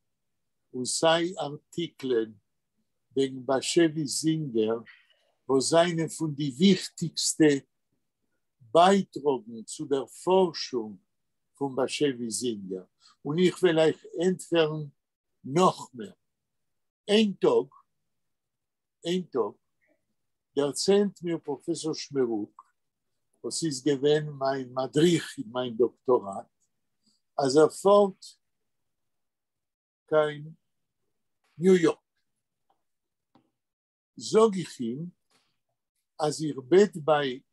און סײַ אַרטיקלען וועגן באַשעוויס זינגער, וואָס זײַנען פֿון די וויכטיקסטע בײַטראָגן צו דער פֿאָרשונג פֿון באַשעוויס זינגער. און איך וועל אײַך ענטפֿערן נאָך מער. איין טאָג, איין טאָג, דערציילט מיר פּראָפֿעסאָר שמערוק, וואָס איז געווען מײַן מדריך אין מײַן דאָקטאָראַט, אַז ער פֿאָרט קיין ניו יאָרק. זאָג איך אים, אַז איך בעט בײַ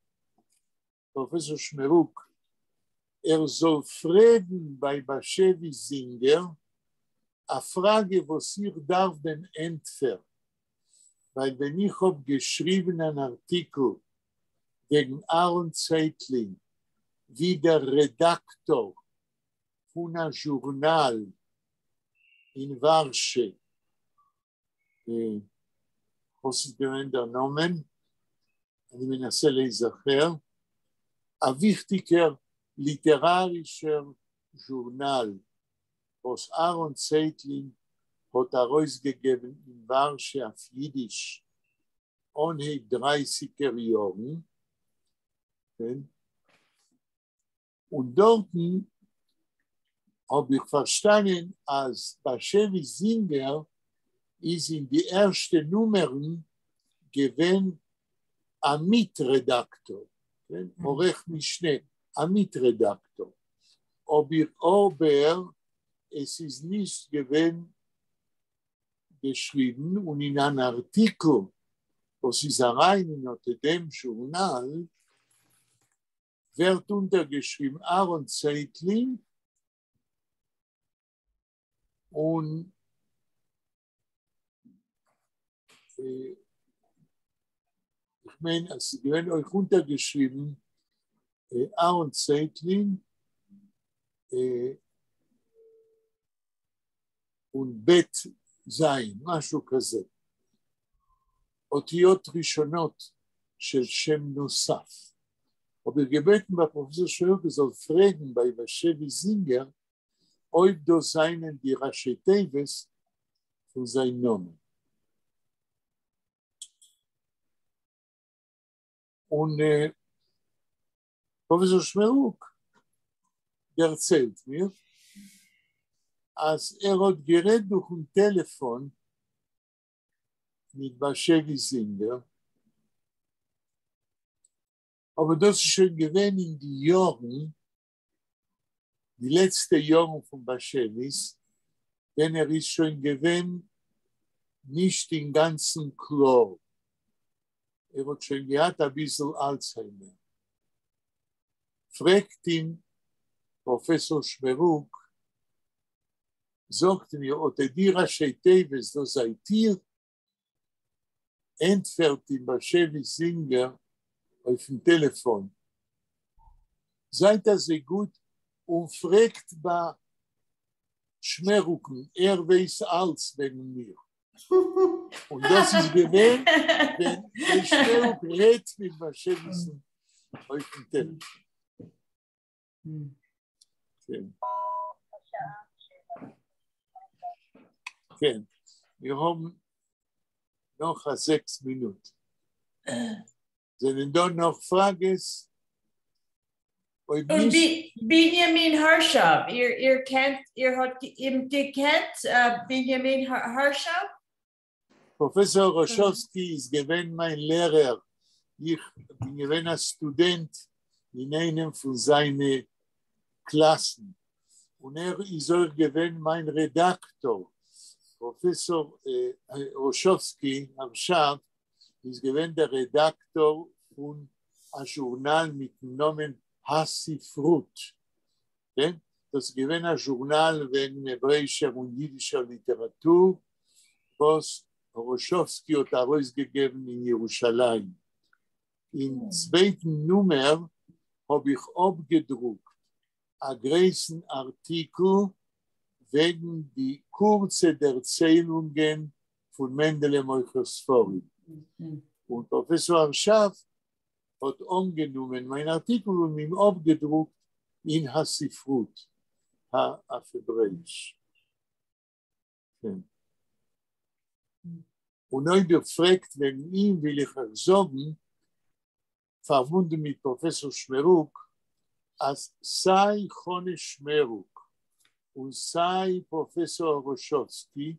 פּראָפֿעסאָר שמערוק, ער זאָל פֿרעגן בײַ באַשעוויס זינגער אַ פֿראַגע, וואָס איך דאַרף דעם ענטפֿער. ווײַל ווען איך האָב געשריבן אַן אַרטיקל וועגן אַהרן צייטלין, ווי דער רעדאַקטאָר פֿון אַ זשורנאַל אין וואַרשע, וואָס איז געווען דער נאָמען? אני מנסה להיזכר, אַ וויכטיקער ליטעראַרישער זשורנאַל, וואָס אַהרן צייטלין האָט אַרויסגעגעבן אין וואַרשע אויף ייִדיש אָנהייב דרײַסיקער יאָרן. און דאָרטן האָב איך פֿאַרשטאַנען, אַז באַשעוויס זינגער איז אין די ערשטע נומערן געווען אַ מיטרעדאַקטאָר, עורך משנה, אַ מיטרעדאַקטאָר. אָבער עס איז נישט געווען געשריבן און אין אַן אַרטיקל, וואָס איז אַרײַן אין אָט דעם זשורנאַל, ווערט אונטערגעשריבן אַהרן צייטלין און איך מיין אז ס'איז געווען אויך אונטערגעשריבן אהרן צייטלין און ב' ז', משהו כזה. אותיות ראשונות של שם נוסף. האב איך געבעטן ביי פראפעסאר שמערוק ער זאל פרעגן ביי באשעוויס זינגער אויב דאס זענען די ראשי תיבות פון זיין נאמען. און פראפעסאר שמערוק דערציילט מיר אז ער האט גערעדט דורכן טעלעפאן מיט באשעוויס זינגער, אבער דאס איז שוין געווען אין די יארן, די לעצטע יארן פון באשעוויס, ווען ער איז שוין געווען נישט אינגאנצן קלאר, ער האט שוין געהאט אביסל אלצהיימער. פרעגט אים פראפעסאר שמערוק, זאגט מיר, אט די ראשי תיבות דאס זייט איר? ענטפערט אים באשעוויס זינגער אויפן טעלעפאן, זייט אזוי גוט און פרעגט ביי שמערוקן, ער ווייס אלץ וועגן מיר. און דאס איז געווען ווען שמערוק רעדט מיט באשעוויסן אויפן טעלעפאן. כן. כן, מיר האבן נאך א זעקס מינוט. זענען דא נאך פראגעס? אויב און נישט... בנימין הרשב, איר קענט, איר האט אים געקענט, בנימין הרשב? פראפעסאר ראשובסקי איז געווען מיין לערער. איך בין געווען א סטודענט אין איינעם פון זיינע קלאסן. און ער איז אויך געווען מיין רעדאקטאר. פראפעסאר ראשובסקי, הרשב, איז געווען דער רעדאקטאר פון א זשורנאל מיטן נאמען הספרות. כן? דאס איז געווען א זשורנאל וועגן העברעאישער און יידישער ליטעראטור, וואס ראשובסקי האט ארויסגעגעבן אין ירושלים. אין צווייטן נומער האָב איך אָפּגעדרוקט אַ גרויסן אַרטיקל וועגן די קורצע דערציילונגען פֿון מענדעלע מוכר-ספֿרים. און פּראָפֿעסאָר אַרשאַף האָט אָנגענומען מײַן אַרטיקל און אים אָפּגעדרוקט אין הספֿרות אויף העברעיִש. כן. און אויב איר פֿרעגט וועגן אים, וויל איך אײַך זאָגן, פֿאַרבונדן מיט פּראָפֿעסאָר שמערוק, אַז סײַ חנה שמערוק און סײַ פּראָפֿעסאָר אָראָשאָווסקי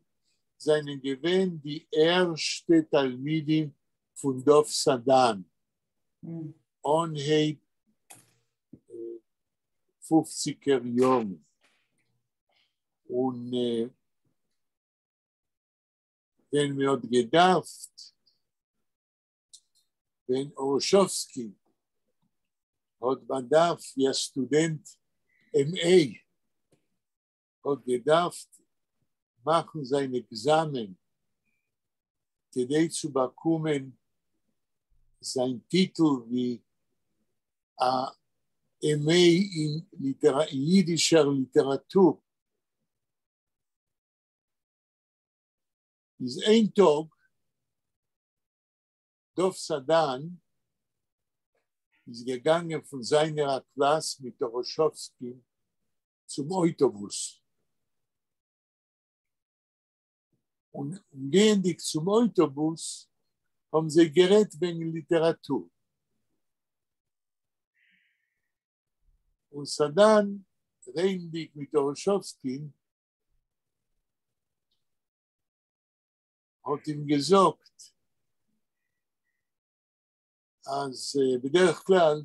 זײַנען געווען די ערשטע תּלמידים פֿון דובֿ סדן, אָנהייב פֿופֿציקער יאָרן. און ווען מע האָט געדאַרפֿט, ווען אָראָשאָווסקי האָט באַדאַרפֿט ווי אַ סטודענט MA האָט געדאַרפֿט מאַכן זײַן עקזאַמען כּדי צו באַקומען זײַן טיטל ווי אַ MA אין ייִדישער ליטעראַטור. איז איין טאָג דוב סדן איז געגאַנגען פֿון זײַנער אַ קלאַס מיט אָראָשאָווסקין צום אויטאָבוס. און גייענדיק צום אויטאָבוס האָבן זיי גערעדט וועגן ליטעראַטור. און סדן, רעדנדיק מיט אָראָשאָווסקין, האט אים געזאגט אז בדרך כלל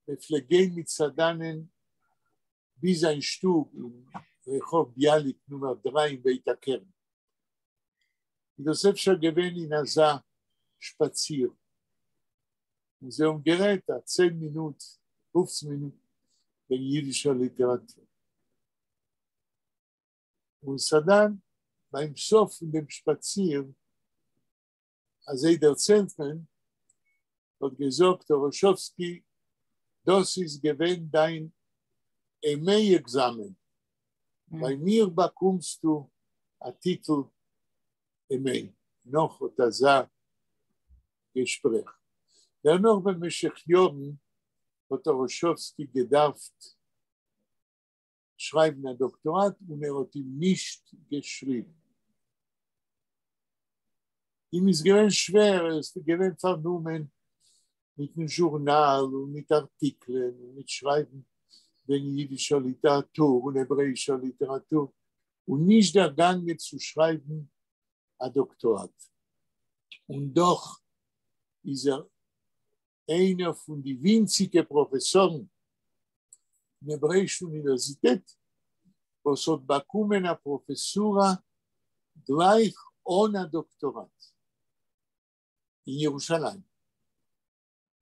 מען פלעגט גיין מיט סדנ'ען ביז זיין שטוב אין רחוב ביאליק נומער 3 אין בית הכרם. איז דאס אפשר געווען אין אזא שפאציר. און זיי האבן גערעדט א 10 מינוט, 15 מינוט וועגן אידישער ליטעראטור. און סדן ביים סוף פון דעם שפאציר, אזוי דערציילט מען, האט געזאגט אראשאווסקי, דאס איז געווען דיין MA עקזאמען, ביי מיר באקומסטו א טיטל MA, נאך אט אזא געשפרעך. דערנאך במשך יארן האט אראשאווסקי געדארפט שרייבן א דאקטאראט און ער האט אים נישט געשריבן. אים איז געווען שווער, ער איז געווען פארנומען מיטן זשורנאל און מיט ארטיקלען און מיט שרייבן וועגן יידישער ליטעראטור און העברעאישער ליטעראטור און נישט דערגאנגען צו שרייבן א דאקטאראט. און דאך איז ער איינער פון די ווינציגע פראפעסארן אין העברעאישן אוניווערסיטעט וואס האט באקומען א פראפעסורא גלייך אן א דאקטאראט אין ירושלים.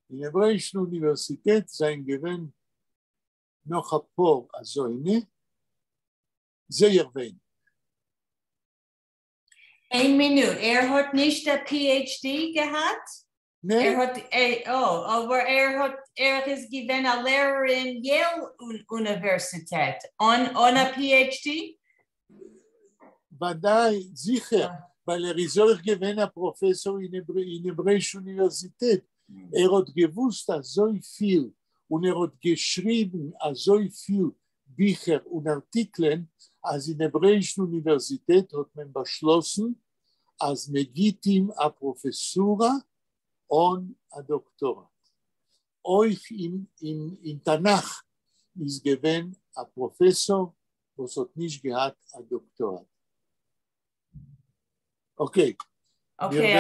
אין העברעאישן אוניווערסיטעט זענען געווען נאך א פאר אזוינע, זייער ווייניג. איין מינוט, ער האט נישט א PhD געהאט? ניין. ער האט, אה, אבער ער האט, ער איז געווען א לערער אין יעיל אוניווערסיטעט, אן אן א PhD? ודאי, זיכער, ווייל ער איז אויך געווען א פראפעסאר אין העברעאישן אוניווערסיטעט. ער האט געוואוסט אזויפיל און ער האט געשריבן אזויפיל ביכער און ארטיקלען, אז אין העברעאישן אוניווערסיטעט האט מען באשלאסן אז מען גיט אים א פראפעסורא אן א דאקטאראט. אויך אין תנך איז געווען א פראפעסאר וואס האט נישט געהאט א דאקטאראט. Okay. Okay,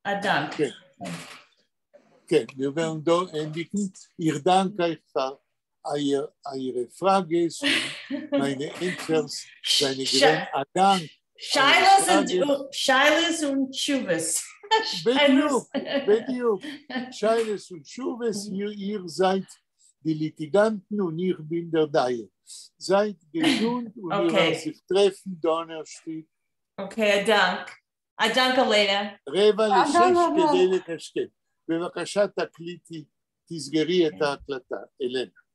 אַ דאַנק. כן, מיר וועלן דאָ ענדיקן. איך דאַנק אײַך פֿאַר אײַער, אײַערע פֿראַגעס און מײַנע ענטפֿערס זענען געווען אַ דאַנק. שאלות און תּשובֿות. בדיוק, בדיוק. שאלות און תּשובֿות, איר זײַט די ליטיגאַנטן און איך בין דער דיין. זײַט געזונט און מיר וועלן זיך טרעפֿן דאָנערשטיק. Okay, אַ דאַנק. אַ דאַנק, אלנה. 5:45 כדי לקשקש. בבקשה תקליטי. תסגרי את ההקלטה, אלנה.